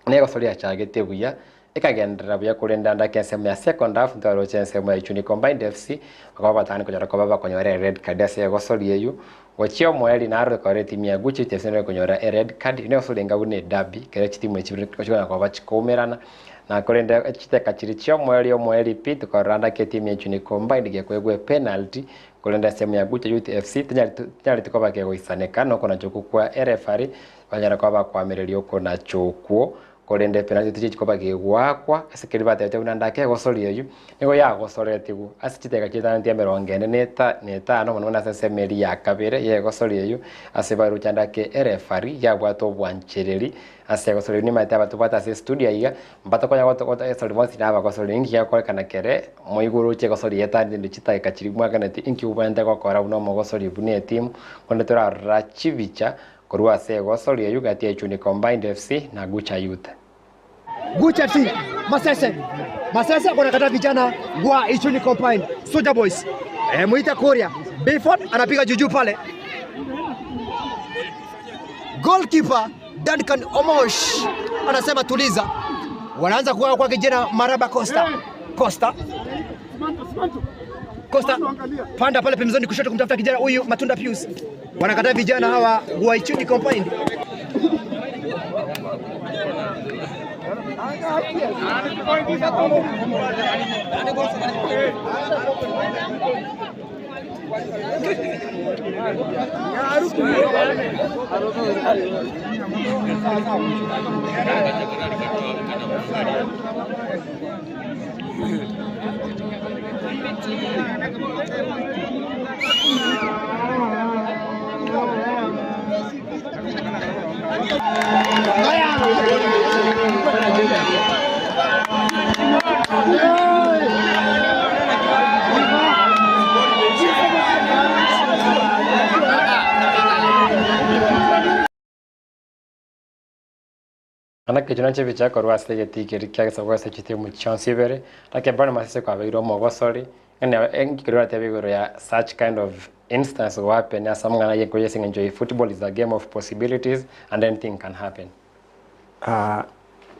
Negosoria yachagete buya, ekagenderera buya korende ande ake ensemo ya second half ntwaroche ensemo ya Ichuni Combined FC bakaba batang'ani konyora koba bakonyora ered card ase egosoria eyio. Gochia omoerio naro ekora etimu ya Gucha Youth FC nero ekonyora ered card. Eyio negosoria enga buna edabi ekero chitimu echi chibere chikonyara koba chikoumerana na korende chidakika chiria chia omoerio omoerio pi tokarora ande ake etimu ya Ichuni Combined gekoegwa epenalty korende ensemo ya Gucha Youth FC tenyareti koba kegoisaneka nokonacha okwo kwa ereferee Banyare koba bakoamereria okonacha okwo, korende epenalty tichichi koba gegoakwa, ase keria batebete buna ndake egosoria eyio, nigo yagosoretigwe ase chidakika chietanetie emerongo ene na eta na etano mono mono ase ensemo eria ya kabere y'egosoria eyio, ase baruche ndake erefari yabwate obwanchereri ase egosoria eyio. Nimanyete aba tobwate ase estudio aiga, mbatokonya goto goto esori bonsi nabagosori, ninki gegokorekana kere moigwe oroche egosoria etaneti naende chidakika chiria mwakaneti, inki obwenerete gokora buna omogosori buna etimu, korende torarora chibicha Korwa ase egosoria eyio gati ya Ichuni Combined FC na Gucha Youth. Gucha FC, Masese. Masese wanakataa vijana wa Ichuni Combined Soldier Boys. E, Mwita Kuria Biford anapiga juujuu pale. Goalkeeper Duncan Omosh anasema tuliza. Wanaanza kugawa kwa kijana Maraba Costa. Costa Costa panda pale pembezoni kushoto kumtafuta kijana huyu Matunda Pius. Wanakataa vijana hawa wa Ichuni Combined. Naki ekio nache ebicha korwa ase egetii keria kia gesaku ase chitimu chionsi ibere, naki Brian Masese kwabeire omogosori, Ng'a nki oratebe igoro ya such kind of instance go happen ase amang'ana aye ase eng'encho football is a game of possibilities and anything can happen. Ah,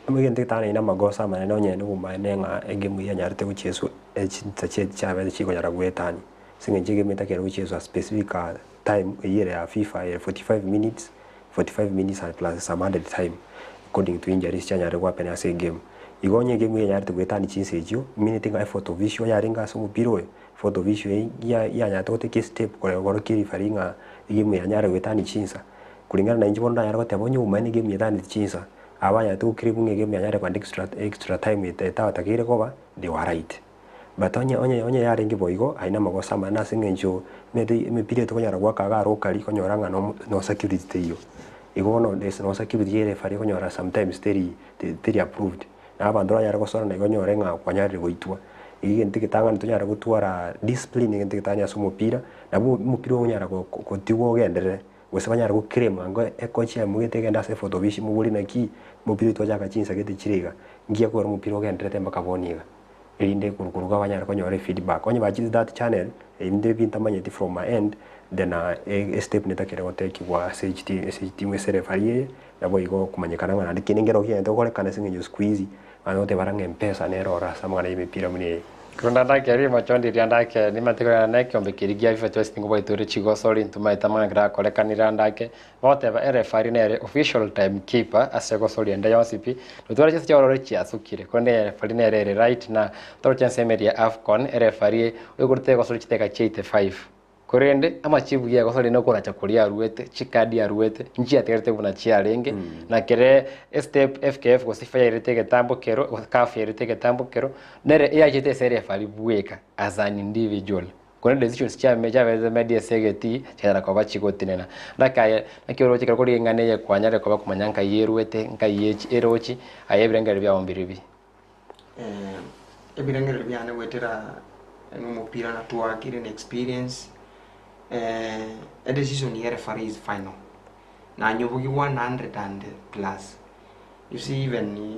egento getang'ani na amagoso amanene onye nobomaene ng'a egame eyio yanyarete gocheswa chinsa chia chiabete chikonyara goetania. Ase eng'encho egame etakeire gocheswa specific time eyio ere ya FIFA ere 45 minutes, 45 minutes and plus some added time according to injuries chianyarire go happen ase egame. Igo onye egame eyio yanyarete goetania chinsa echio, mineti ng'a effort official yarenge ase omopira oyo, effort official eyio yanyarete gotake estep korokia referee ng'a egame eye yanyare goetania chinsa. Kulingana na inche bono ndanyare goteba onye obomaene egame eye etaneti chinsa, aba banyarete gokira buna egame yanyare kogenda extra extra time etagotakeire koba, they were right. But onye onye onye yarenge boigo, ayio namagoso amanene ase eng'encho omanyete emepira eye tokonyara goaka iga locally okonyora ng'a no no security teiyo. Igo bono no security ya ereferee okonyora sometimes teri teri approved. Na abanto oranyare gosorana igo onyore ng'a kwanyarire goitwa. Igo egento egetang'ani tonyare gotwara discipline egento egetang'ani ase omopira, nabo omopira okonyara gotigwa ogenderere. Gose banyare goclaim ango ekochi yaimogete egende ase efotobishi mobori naki omopira oito twachaka chinsa gete chire iga, ngiya kore omopira ogenderete mpaka bono iga. Erinde korwa korwa iga banyare konyora efeedback. Onye bachire that channel, ebinto ebi ntamanyeti from my end, then estep netakire gotekigwa ase chiti ase chitimu ase ereferee eye, naboigo komanyekana ng'a naende kende nkero kiaye togokorekana ase eng'encho siku hizi, Abanto goteba ng'a empesa nere ore ase amang'ana y'emepira buna eye. Korende ndake rimocho ndiria ndake nimanyete koreng'ana nekeombe keria gia FIFA Choice nigo baitoire chigosori ntomaete amang'ana ekero akorekanire andake bagoteba ereferee nere official time keeper ase egosori ende yonsi pi notware chinsa chiororo chiasukire korende ereferee nere ere right na toroche ensemo eria ya Afcon ereferee oigorete egosori chidakika chia 85. Korende amachibu y'egoso riria nokoracha koria aruete, chikadi aruete, nchiatigarete buna chiarenge, na kere estep FKF gose FIFA yairete egetambo kero, gose CAF yairete egetambo kero, nere eyachete ase erefari bweka as an individual. Korende decisions chiame chiaberete made ase egetii, chianyara koba chigotenena. Naki aye, naki oroche ekero korigia eng'ana eye kwanyarire koba komanya nkai erwete, nkai echi erochi, aye ebirengererio biao mbiribi. Ebirengererio biane goetera nomopira natwakire na experience, edecision ya referee is final, nanyobogi 100 and plus, you see even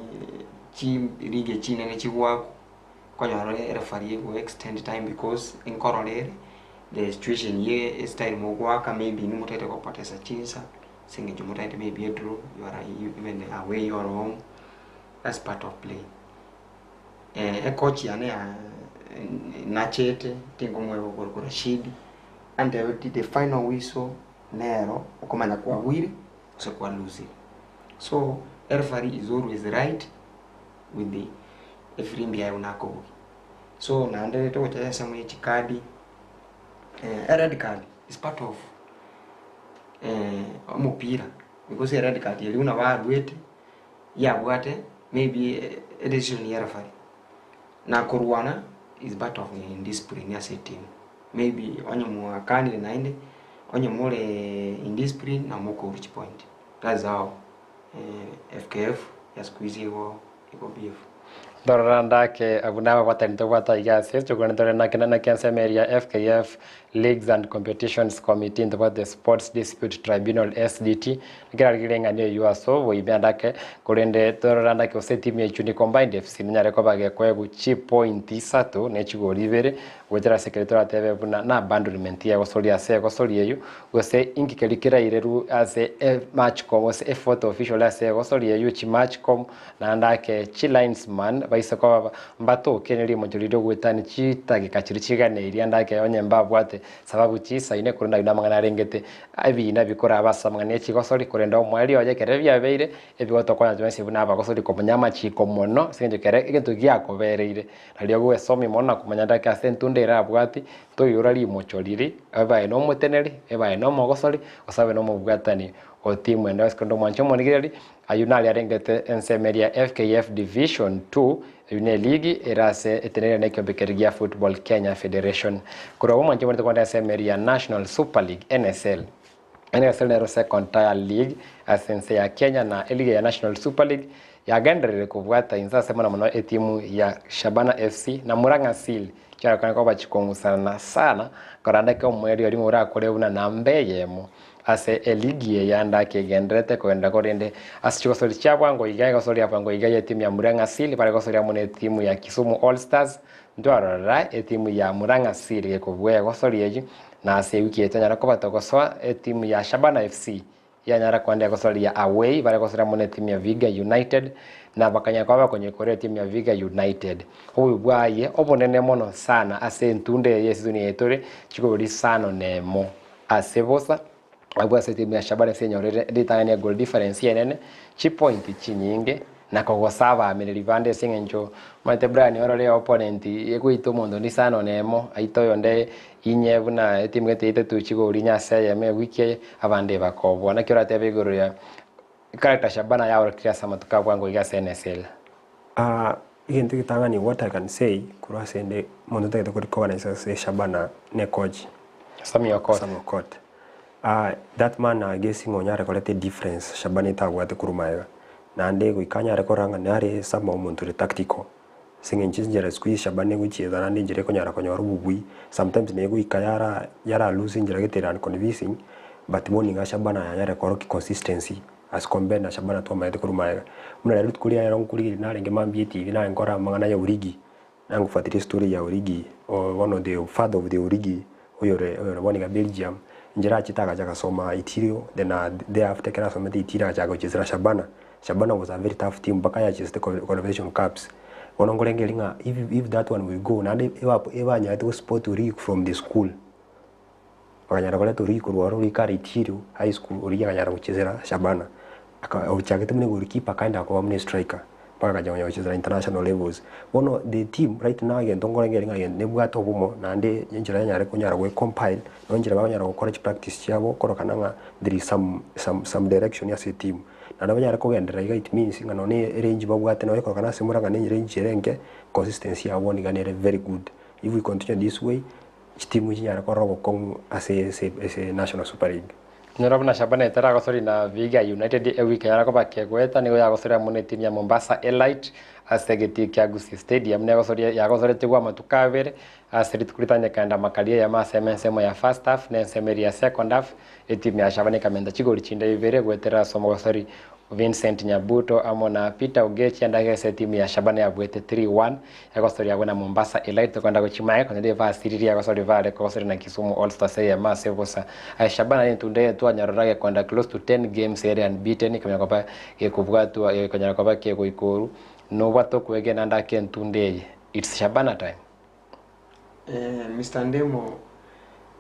chirigi echi chinene chigwakwa, okonyora ereferee ego extend time because nkorora ere the situation ya estyle mogoaka maybe nimotagete gopotesa chinsa, ase eng'encho motagete maybe edraw, you are even away or home. That's part of play. Eh, ecoach yane ya nachete tinkomoeba okorokwa Rashid antebetie the final whistle nero okomanya kwagwire gose kwa losire. So referee is always right with the efirimbi yaye buna akobugia. So naende togocha ensemo ye chikadi, eh, ered card is part of omopira because ered card eria buna baruete. yabwate maybe edecision ya referee na korwana is part of indiscipline ase etimu maybe onye mwakanire naende onye more indiscipline nabo mokoru chipoint that's how FKF ya siku hizi igo igo behave. Ndorora ndake abwo nababwatani tobwate aiga ase chokore ntore nake nake ensemo eria ya FKF Leagues and Competitions Committee ntobwate Sports Dispute Tribunal SDT Ekero arigereria eng'ana eyio ase oboime andake, korende torore andake gose etimu ya Ichuni Combined FC nenyare koba gekoegwa chipointi isato ne chigori ibere goetera ase ekero toratebe buna na abandonment ya egosoria ase egosoria eyio gose inki keria kerairerwe ase ematchcom gose efourth official ase egosoria eyio chimatchcom naende ake chilinesman baise koba mbatoke ne rimocho riria ogoetania chidakika chiria chiganeirie ande ake onye mbabwate sababu chisaine korende ayio namang'ana arengete Ebiina bikoraba ase amang'ana e chigosori, korende omoerio oye ekero biabeire, ebigotokonya twensi buna abagosori komanya amachiko mono, ase eng'encho kera egento giakobereire, nario ogwesomia mono na komanya ndake ase entunda erabwati, ntoirora rimocho riria, ebae nomoteneri, ebae nomogosori, gose abe nomobwatani o timu ende yonsi. Korende omwancho omorigereria, ayio naria arengete ensemo eria ya FKF Division 2, eyio ne eligi ere ase etenenere na ekiombe keria gia Football Kenya Federation. Korwa abwo omwancho omorito kogenda ensemo eria ya National Super League, NSL. NSL nero second tier league ase ense ya Kenya na eligi ya National Super League yagendererire kobwata inse ase mono mono etimu ya Shabana FC na Murang'a Seal chiarorekana koba chikong'usanana sana korende eke omoerio oria orakore buna namba eyemo Ase eligi eye Andaki egendererete kogenderera korende ase chigosori chia bwango iga egosori ya bwango iga y'etimu ya Murang'a Seal bare gosoria amo n'etimu ya Kisumu All Stars. Ntwarora etimu ya Murang'a Seal gekobua egosori eyio, na ase ewiki eye tonyara koba togosoa etimu ya Shabana FC yanyara koenda egosori ya away bare gosora amo netimu ya Vihiga United na bakanyara koba bakonyekora etimu ya Vihiga United. Obobe bwaye obonene mono sana ase entunda eye y'esizoni eye tore chigori isano nemo ase bosa Abwo ase etimu ya Shabana ase enyorere ritang'ani ya goal difference enene, chipointi chinyinge, na kogosa abaamereri bande ase eng'encho omanyete Brian orore opponent egoita omonto onde isano na emo, aite oyonde inye buna etimu gete yaitete chigori inye ase eyemo ewiki eye, abande bakoboa. Naki oratebe igoro ya character Shabana yaorokire ase amatuko a bwango iga ase NSL? Ah, egento egetang'ani what I can say korwa ase ende omonto otagete ko recognize ase Shabana ne coach Sammy Okot. Sammy Okot. Ah, that man I guess ng'a onyare koreta edifference Shabana etabwate korwa magega. Naende goika anyare korora ng'a nare somehow omonto ore tactical. Ase eng'encho enchera siku hizi Shabana egochiesa naende enchera ekonyara konyora obobui, sometimes naye goika yara yara lose enchera gete ere unconvincing, but bono iga Shabana yanyare korokia consistency as compared na Shabana twamaete korwa magega. Buna rero rituko riaye nkorigereria narenge mambia etibi naye nkorora amang'ana ya Origi, Nangofuatirie story ya Origi, one of the father of the Origi, oyore oyore bono iga Belgium, inchera achete agacha agasoma Itirio, then thereafter ekero asomete Itirio agachaka gochesera Shabana. Shabana was a very tough team mpaka yachesete Confederation Cups. Bono nkorengereria ng'a if if that one will go naende eba ebanyarete go support Origi from the school, bakanyara koreta Origi korwa ororo goika are Itirio high school, Origi akanyara gochesera Shabana. Aka ochagete buna egoalkeeper akaenda akoba buna estriker, mpaka agacha konya gochesera international levels. Bono the team right now egento nkorengereria ng'a egento nebwate obomo naende enchera yanyare konyara goe compile, nabo enchera bakonyara gokora chipractice chiabo korokana ng'a there is some some some direction ase eteam. Naende banyare kogenderera iga it means ng'a nonye erange babwate nonye korokana ase Murang'a na erange ere enke, consistency yabo bono iga nere very good. If we continue this way, chitimu chinyare korora obokong'u ase ase ase national super league. Nyora buna Shabana etaragosoria na Vihiga United ewiki yara koba kegoeta nigo yagosoria amo netimu ya Mombasa Elite ase egetii kia Gusii Stadium negosoria yagosoretigwe amatuko abere ase rituko ritanyekanda makari eyemo ase ensemo ya first half na ensemo eria ya second half etimu ya Shabana ekamenta chigori chinde ibere goetera ase omogosori Vincent Nyabuto amo na Peter Ogechi ande ase etimu ya Shabana yabuete 3-1 Egosoria agwo na Mombasa Elite tokoenda gochia maye konya rivasi riria egosori bare kogosoria na Kisumu All Stars eyemo ase bosa. Aye Shabana nentunda eye twanyorora gekoenda close to 10 games ere unbeaten ekomanya koba gekobwatwa gekonyara koba kegoikoru nobwate okwegena ande ake entunda eye. It's Shabana time. Eh, Mister Ndemo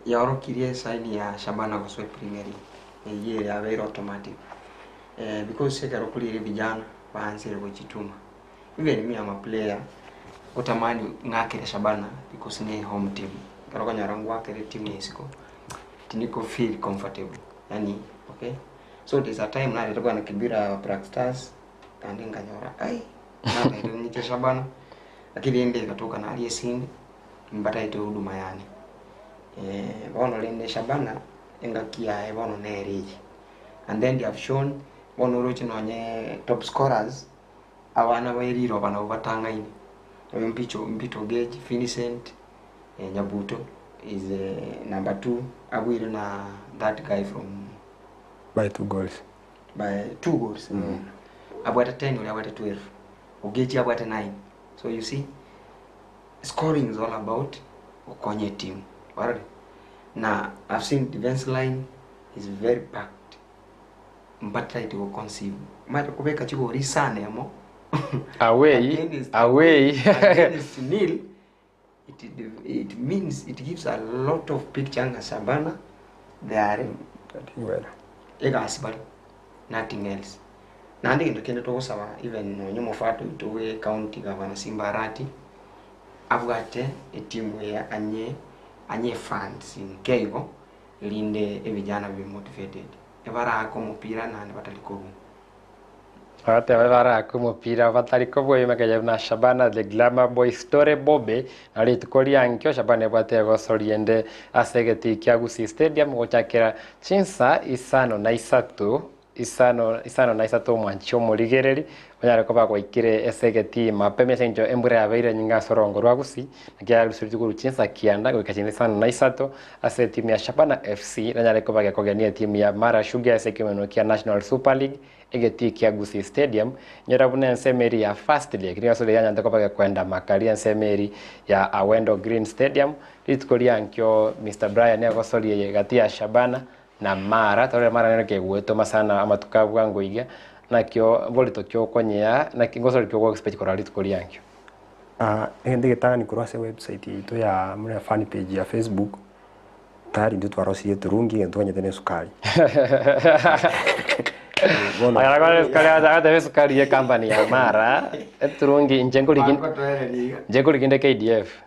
yaorokirie esign ya Shabana gosoa Premier League eyio ere yabeire automatic eh, because ekero korire vijana baansire gochituma Even me am a player gotamani ng'akere Shabana because ne home team. Ekero okonyora ngwakere team ya isiko tiniko feel comfortable yaani okay. So there's a time narete bwana Kibira Black Stars naende nkanyora ai nataete ng'iche Shabana lakini rende egatoka naria esindi mbataete huduma yane. Bono rende Shabana engaki yaye bono nere eye and then they have shown bono oroche nonye top scorers. Abana be riroba nabwo batang'aine, oyo Mpicho Mpito Ogechi, Vincent Nyabuto is number two, abwire na that guy from By two goals. by two goals abwate 10 oria abwate 12 Ogechi abwate 9 so you see scoring is all about gokonya etimu orore na I've seen defense line is very packed Mbataeti go conceive. Omanyete kobeka chigori isano emo Away, against away. against nil it, it means it gives a lot of picture ng'a Shabana they are Well. egasi bare nothing else. Naende egento kende togosaba even nonye omofato oito bwe county governor Simba Arati abwate etimu eye anye anye funds nke igo erinde ebijana bibe motivated. Ebaraake omopira naende batari kobua. Agateba ebaraake omopira batari kobua oyomekeire buna Shabana the Glamour Boy Story Bobe na rituko ria nkio Shabana ebwate egoso riende ase egetii kia Gusii Stadium gochakera chinsa isano na isato. Isano isano na isato omwanchi omorigereri, onyare koba gwaikire ase egetii mapema ase eng'encho embura yabeire enyinge ase orongo rwa Gusii, naki yaruseretie korwa chinsa kianda goika chinsa isano na isato ase etimu ya Shabana FC nanyare koba gekogenia etimu ya Mara Sugar ase ekemenwa kia National Super League egetii kia Gusii Stadium, nyora buna ensemo eria ya First Leg nigo ase yanyarete koba gekoenda makari ensemo eria ya Awendo Green Stadium, rituko ria nkio Mister Brian agosoria eye gati ya Shabana Na mara, torore mara nere kegwetoma sana amatuko a bwango iga, nakio mborito ki okonyea, naki ngosori ki ogoexpect korora rituko riankio? Ah, egento egetang'ani korwa ase ewebsite yaito ya buna fan page ya Facebook, tayari intwe twarosirie eturungi egento twanyete na esukari. Bono Aya kore esukari agateba esukari ye company ya mara, eturungi inche nkorigi inche nkorigi nde KDF.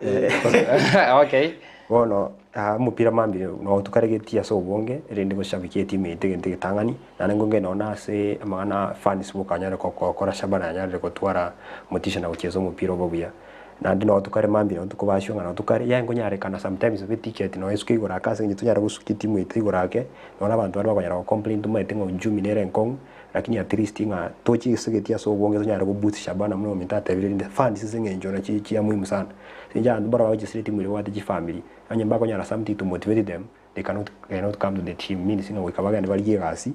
Okay. Bono omopira mambia noo tokaregetie ase obonge, erinde goshabikia etimu yaito egento egetang'ani, naende nkonge nonye na ase amang'ana a fans bokanyare gokora Shabana yanyarire gotwara motisha na gochiesa omopira obe buya. Naende noo tokare mambia nabo tokobashwa ng'a noo tokare, yaani nkonyarekana sometimes obe eticket nonye esuke igoro ake ase eng'encho tonyare gosukia etimu yaito igoro ake, nonye abanto baria bakonyara go complain tomaete ng'a uchumi nere enkong'u, lakini at least ng'a toche esugetie ase obonge tonyare go boost Shabana buna omonto atebire rinde fans ase eng'encho nachi chia muhimu sana. Inche abanto mbaro bagochesera etimu eria babwate chifamiri, onye mbakonyora something to motivate them, they cannot they cannot come to the team, means ng'a goika bagende barigie egasi,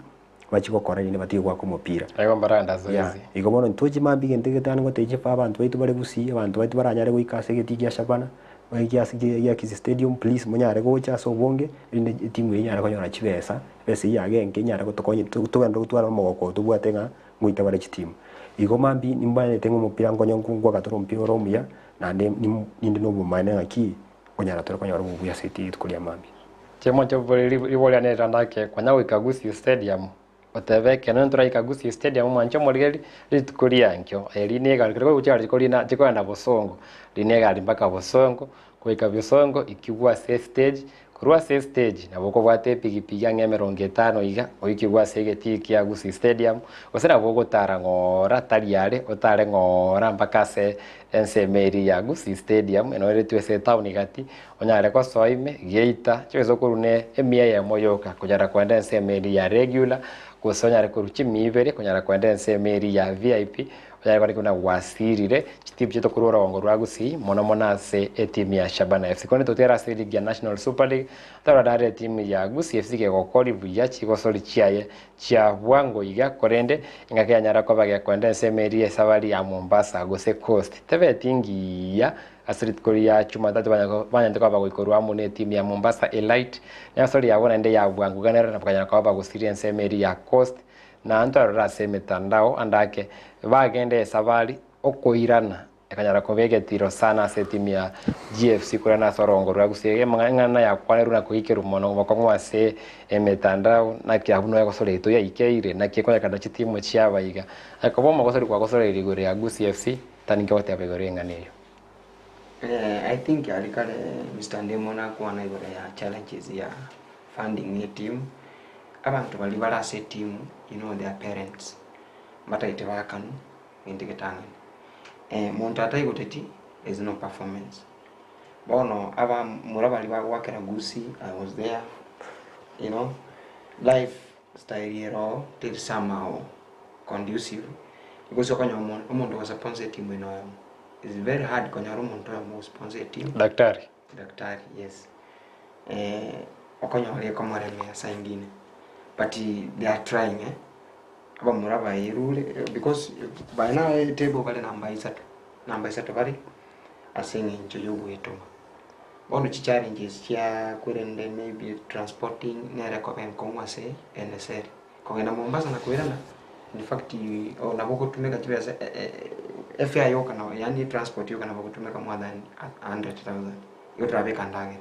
bachie gokora erinde batige goaka omopira. Igo mbaragenda Yeah, zoezi. igo bono ntoche mambia egento egetang'ani ngotebia chifa abanto baito bare gusii, abanto baito baranyare goika ase egetii gia Shabana, gia gia Kisii stadium please monyare gocha ase obonge, erinde etimu eye enyare konyora chibesa, ebesa eyio yaye enke enyare gotokonya togende gotwara omogoko oyo tobwate ng'a ngoita bare chitimu. Igo mambia nimbanete ng'a omopira nkonye ngoaka tore omopira ore omuya, naende ninde na obomaene ng'aki konyara tore konyora obobuya ase rituko ria mambia. Chiamocha bore riboria riane ake konya goika Gusii Stadium otebe ekeene onye toraika Gusii Stadium mwanche omorigeri rituko riankio eri ne egari kero kogochia chigari chikorina chikoenda Bosongo rina egari mpaka Bosongo goika Bosongo ikigwa ase estage korwa ase estage nabo okobwata epigipigi ang'e emerongo etano iga oikigwe ase egetii kia Gusii Stadium gose nabo ogotara ng'oora tari are otare ng'oora mpaka ase ensemo eria ya Gusii Stadium enoeretwe ase etown gati onyare gosoa ime geita chibesa okorwa ne emia eyemo yoka konyara koenda ensemo eria ya regular gose onyare korwa chimia ibere konyara koenda ensemo eria ya VIP onyare korwa buna gwasirire chitimu chiaito korwa orogongo rwa Gusii mono mono ase etimu ya Shabana FC. Korende totigare ase eligi ya National Super League torore nare etimu ya Gusii FC kegokori buya chigosori chiaye chia bwango iga korende engaki yanyara koba gekoenda ensemo eria esabari ya Mombasa gose Coast tebeti ngiya ase rituko ria Jumatatu banyarete koba bagoikorwa amo netimu ya Mombasa Elite nesori yabo naende ya bwango iga nero bakanyara koba bagosiria ensemo eria ya Coast na ntwarore ase emetandao ande ake bagende esabari okoirana ekanyara koba egetiro sana ase etimu ya GFC korende ase orongo rwa Gusii eng'ana yakwanerwe na koikerwa mono bokong'u ase emetandao naki abwo noe egosori yaito yaikeire naki ekonyerekana chitimu chiaba iga. Aye koba omogosori kwagosoreire igoro ya Gusii FC tari inki ogoteba igoro y'eng'ana eyio. I think aria kare Mister Ndemo nakwana igoro ya challenges ya funding ye team, abanto baria bare ase etimu you know their parents mbataete baakanu gento getang'ani. Monto ataigoteti there is no performance. Bono abamura baria bagoakera gusii I was there you know life style ere oo teri somehow conducive gose okonyora omonto ogosponsor etimu eye noyomo. It's very hard konyora omonto oyomo ogosponsor etimu. Daktari. Daktari yes okonyora ekomoremea saa ingine but they are trying eh, abamura baerure because by now etable bare namba isato, namba isato bare ase eng'encho ya ogoetoma. Bono chichallenges chia korende maybe transporting nere ekoba enkong'u ase NSL. Kogenda Mombasa na koirana in fact nabo ogotumeka chibesa efare yoka nabo yaani transport yoka nabo ogotumeka more than a 100,000. Igo torabeka ndagera,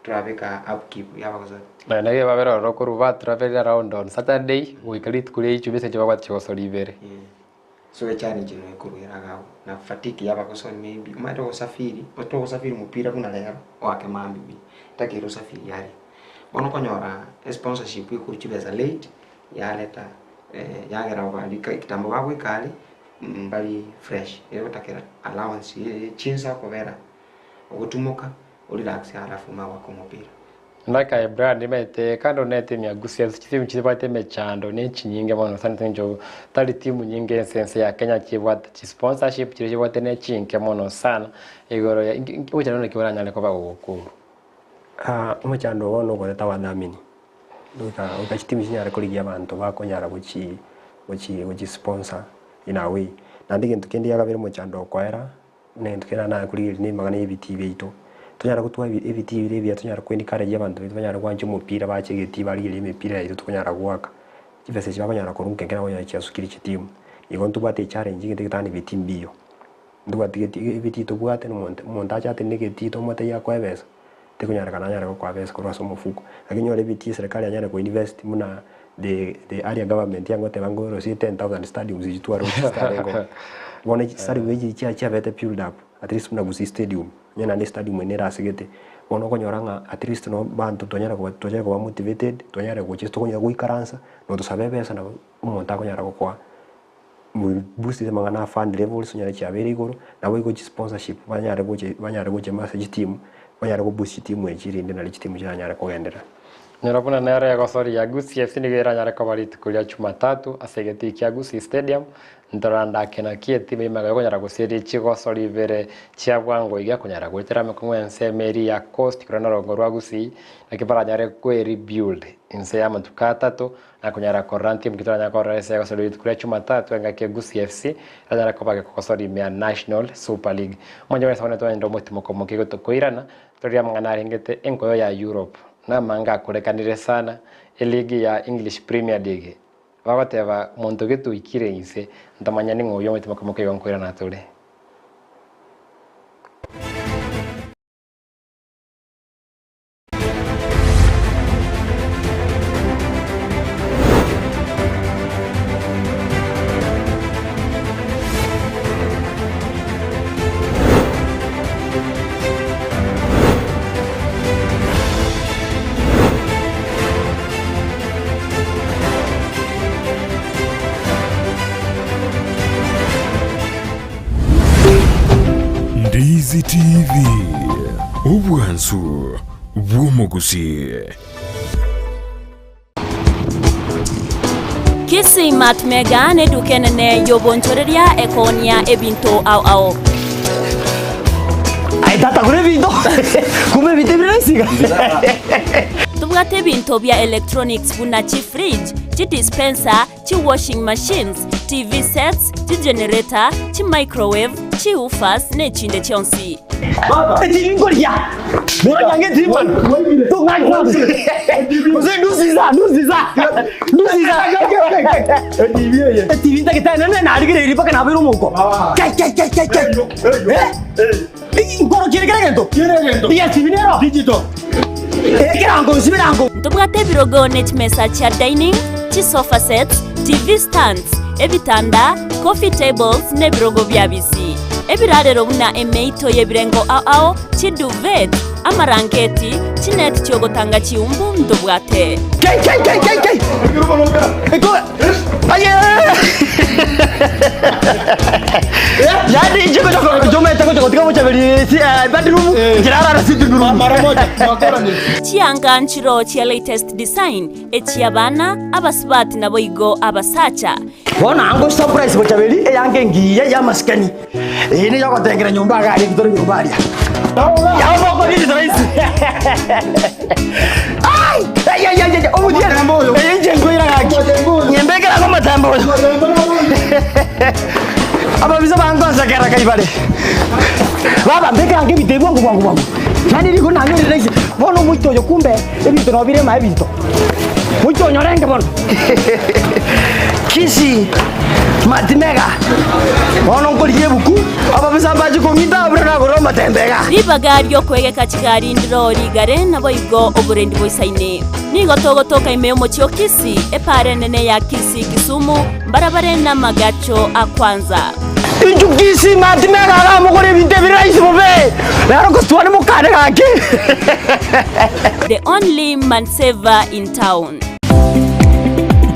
torabeka upkeep ya abagosori. Naende naki babere ororo korwa ba travel around on Saturday goika rituko ria ijumaa ase babwate chigosori ibere. So echallenge eno ekorwera iga abwo, na fatigue ya abagosori maybe, omanyete ogosafiri, togosafiri mopira buna rero oake mambia pi, takeire osafiri aria. Bono okonyora esponsorship ekorwa chibesa late, yareta yagera baria kitambo bagoika aria, mbari fresh, egotakera allowance ye chinsa okobera ogotumoka, orelax alafu omanye goaka omopira. Ndaka Brian nimanyete kando na etimu ya Gusii FC chitimu chibwate emechando ne chinyinge mono sana ase eng'encho tari timu nyinge ase ense ya Kenya chibwate chisponsorship chiria chibwate ne chinke mono sana igoro ya omochando naki oranyare koba gogokorwa? Omochando obo nokoreta abadhamini, goika goika chitimu chinyare korigia abanto bakonyara gochi gochi gochi sponsor in a way. Naende egento kende gia kabere omochando okoera, buna egento kere naye korigereria na amang'ana ya ebitii biaito, tonyare gotwara ebi ebitii bire ebiya tonyare ko encourage abanto baito banyare gwancha omopira bache egetii barigereria emepira yaito tokonyara goaka, chibesa echi bakonyara korwa nkenke nabo okonyora chiasukire chitimu. Igo ntobwate echallenge egento egetang'ani ebitii mbiyo. Ntobwati geti ebitii tobwate na omonto omonto ache atenene egetii tomotebi akoe ebesa, tekonyarekana anyare gokoa besa korwa ase omofuko. Lakini onyore ebitii eserekari yanyare ko invest buna the the area government yang'o goteba ng'a orosie 10,000 stadiums echi twaroche chitarenge oo. Bono echi stadium echi chia chiabete build up at least buna Gusii stadium, onye naende estadium eye nere asegete, bono okonyora ng'a at least no banto twanyara koba twanyare koba motivated, twanyare gochia tokonyara goikaransa, notosabe ebesa nabo omonto akonyara gokoa. Boost amang'ana a fund levels onyore chiabeire igoro, naboigo chi sponsorship banyare gocha banyare gocha ime ase chitimu, banyare go boost chitimu echi erinde nario chitimu chiranyare kogenderera. Nyora buna nere egosoria ya Gusii FC nigo eranyare koba rituko ria Chumatatu ase egetii kia Gusii Stadium, ntorandake naki etimu ime ekonyara gosiria chigosori ibere chia bwango iga konyara goetera emekong'u ensemo eria ya Coast korende orogongo rwa Gusii naki baranyare kwe rebuild inse y'amatuko atato Na konyara korora ntimu ki toranyare korora ase egosoria rituko ria Chumatatu engaki ya Gusii FC eranyare koba gekogosoria ime ya National Super League. Omonche bw'ense bono twagenda omotimoka omoke igo tokoirana torore amang'ana arengete enkoyo ya Europe na amange akorekanire sana eligi ya English Premier League bagoteba monto gete oikire inse ntomanya ning'o oyio omotimoka omoke igo nkoirana tore. Ndizi TV. Obwansu bw'omogusii. Kisii Mart Mega neduka enene y'obonchoreria ekoonia ebinto ao ao. Aye tata gura ebinto kumbe ebinto ebire rahisi iga. Tobwate ebinto bia electronics buna chifridge, chidispenser, chi washing machines, TV sets, chigenerator, chimicrowave, chiwoofers ne chinde chionsi. Etiri nkoria nkoria ngetiri bwana tung'anywa mzee nduziza nduziza nduziza etiri ntagete nene narigereiri mpaka nabeire omouko kai kai kai kai kai eh nkoro kere kere gento yes tv nero digital ekerango nsibirango Ntobwate ebirogo ne chimesa chia dining, chisofa sets, TV stands, ebitanda, coffee tables, na ebirogo bia bisi. Ebirarero buna emeito y'ebirengo ao ao, chiduvet, amarangeti, chineti chi'ogotanga chiumbu ntobwate. Kai kai kai kai kai Yaani inche gocha jomete gocha gotiga gochaberi bedroom nchirarara sitting room. Chianga nchiro chia latest design, echi'abana, abasubati naboigo abasacha. Bono ango surprise bochaberi eyange engiya y'amasikani. Eye niyo ogotengera nyomba iga aria tore nyomba aria. Yao moko nini rahisi. Ai! Ai ai ai ai omutie. Eye inche nkoira gaki. Nyembekera ngo amatembo oyo. Ababisa bangonsekera kai bare. Baba mbekera nge ebinto ebi bwango bwango bwango. Yaani nigo nanyorire rahisi. Bono omoito oyo kumbe ebinto nabo bire ime ebinto. Moito onyorenge bono. Kisii Matimega bono nkorigia ebuku ababisa mbache kong'ita buna nagorire amatembe iga. Ribaga ri'okoegeka chigari ndiro rigare, naboigo oborendi boisaine. Nigo togotoka ime y'omochie o Kisii, epaara enene ya Kisii Kisumu, mbarabare namagacho a Kwanza. Inchu Kisii Matimega iga mogore ebinto ebire rahisi bobe, naro goswane mokane gaki. The only man saver in town.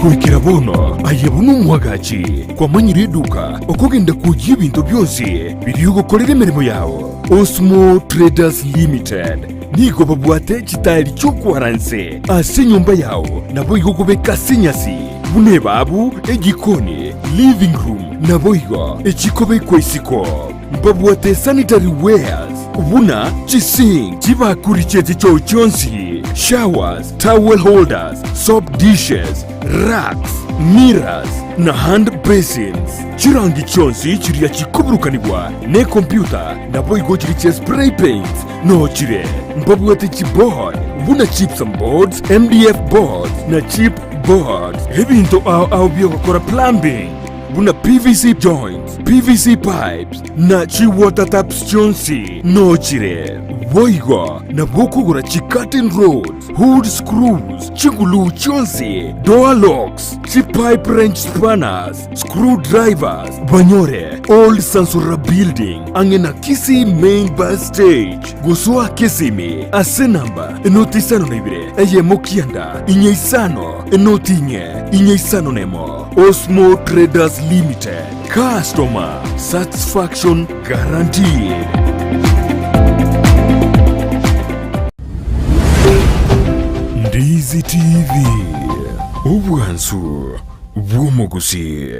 Goikera bono aye buna omwagachi kwamanyire eduka okogenda kwoyia ebinto bionsi biria ogokorera emeremo yao. Osmo Traders Limited. Nigo babwate chitaeri chi'okwara inse ase enyomba yao, naboigo okobeka ase enyasi, buna ebaabu, ejikoni, living room, naboigo echikobekwa isiko. Mbabwate sanitary wares buna chisink, chibakuri chie chichoo chionsi, showers, towel holders, soap dishes, racks, mirrors, na hand basins. Chirangi chionsi chiria chikoburukanigwa nekompyuta naboigo chiria chia spray paints nochire. Mbabwate chiboard buna gypsum boards, MDF boards na chip boards. Ebinto ao ao biogokora plumbing buna PVC joints, PVC pipes na chi water taps chionsi nochire. Boigo nabo okogora chi curtain rods, hood screws, chiguluu chionsi, door locks, chi pipe wrench spanners, screw drivers, banyore Old Sansura Building ang'e na Kisii Main Bus Stage. Gosoa Kisimi ase namba enoti 52 eyemo kianda inye isano enoti inye inye isano nemo. Osmo Traders Limited, customer satisfaction guaranteed. Ndizi TV, obwansu bw'omogusii.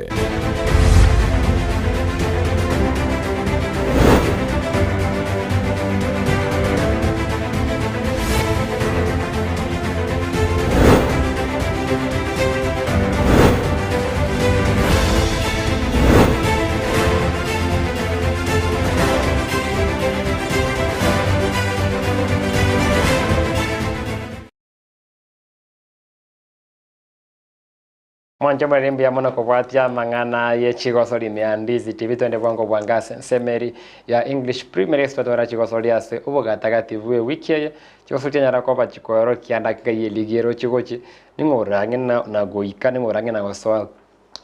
Mwanche morere mbuya mono kobwatia amang'ana ye chigosori ime ya Ndizi TV twende bwango bwango ase ensemeri ya English Premier League twatwara chigosori ase obogatagati bwe wiki eye chigosori chianyara koba chikoerokia dakika ye ligi erochi gochi ning'o ore ang'e na goika ning'o ore ang'e na gosoa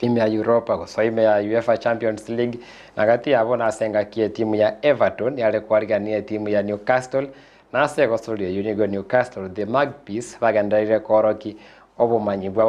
ime ya Europa gosoa ime ya UEFA Champions League na gati yabo nase engaki etimu ya Everton yare koarigania etimu ya Newcastle na ase egosori eyio nigo Newcastle the Magpies bagendererire koorokia obomanyi bwabo.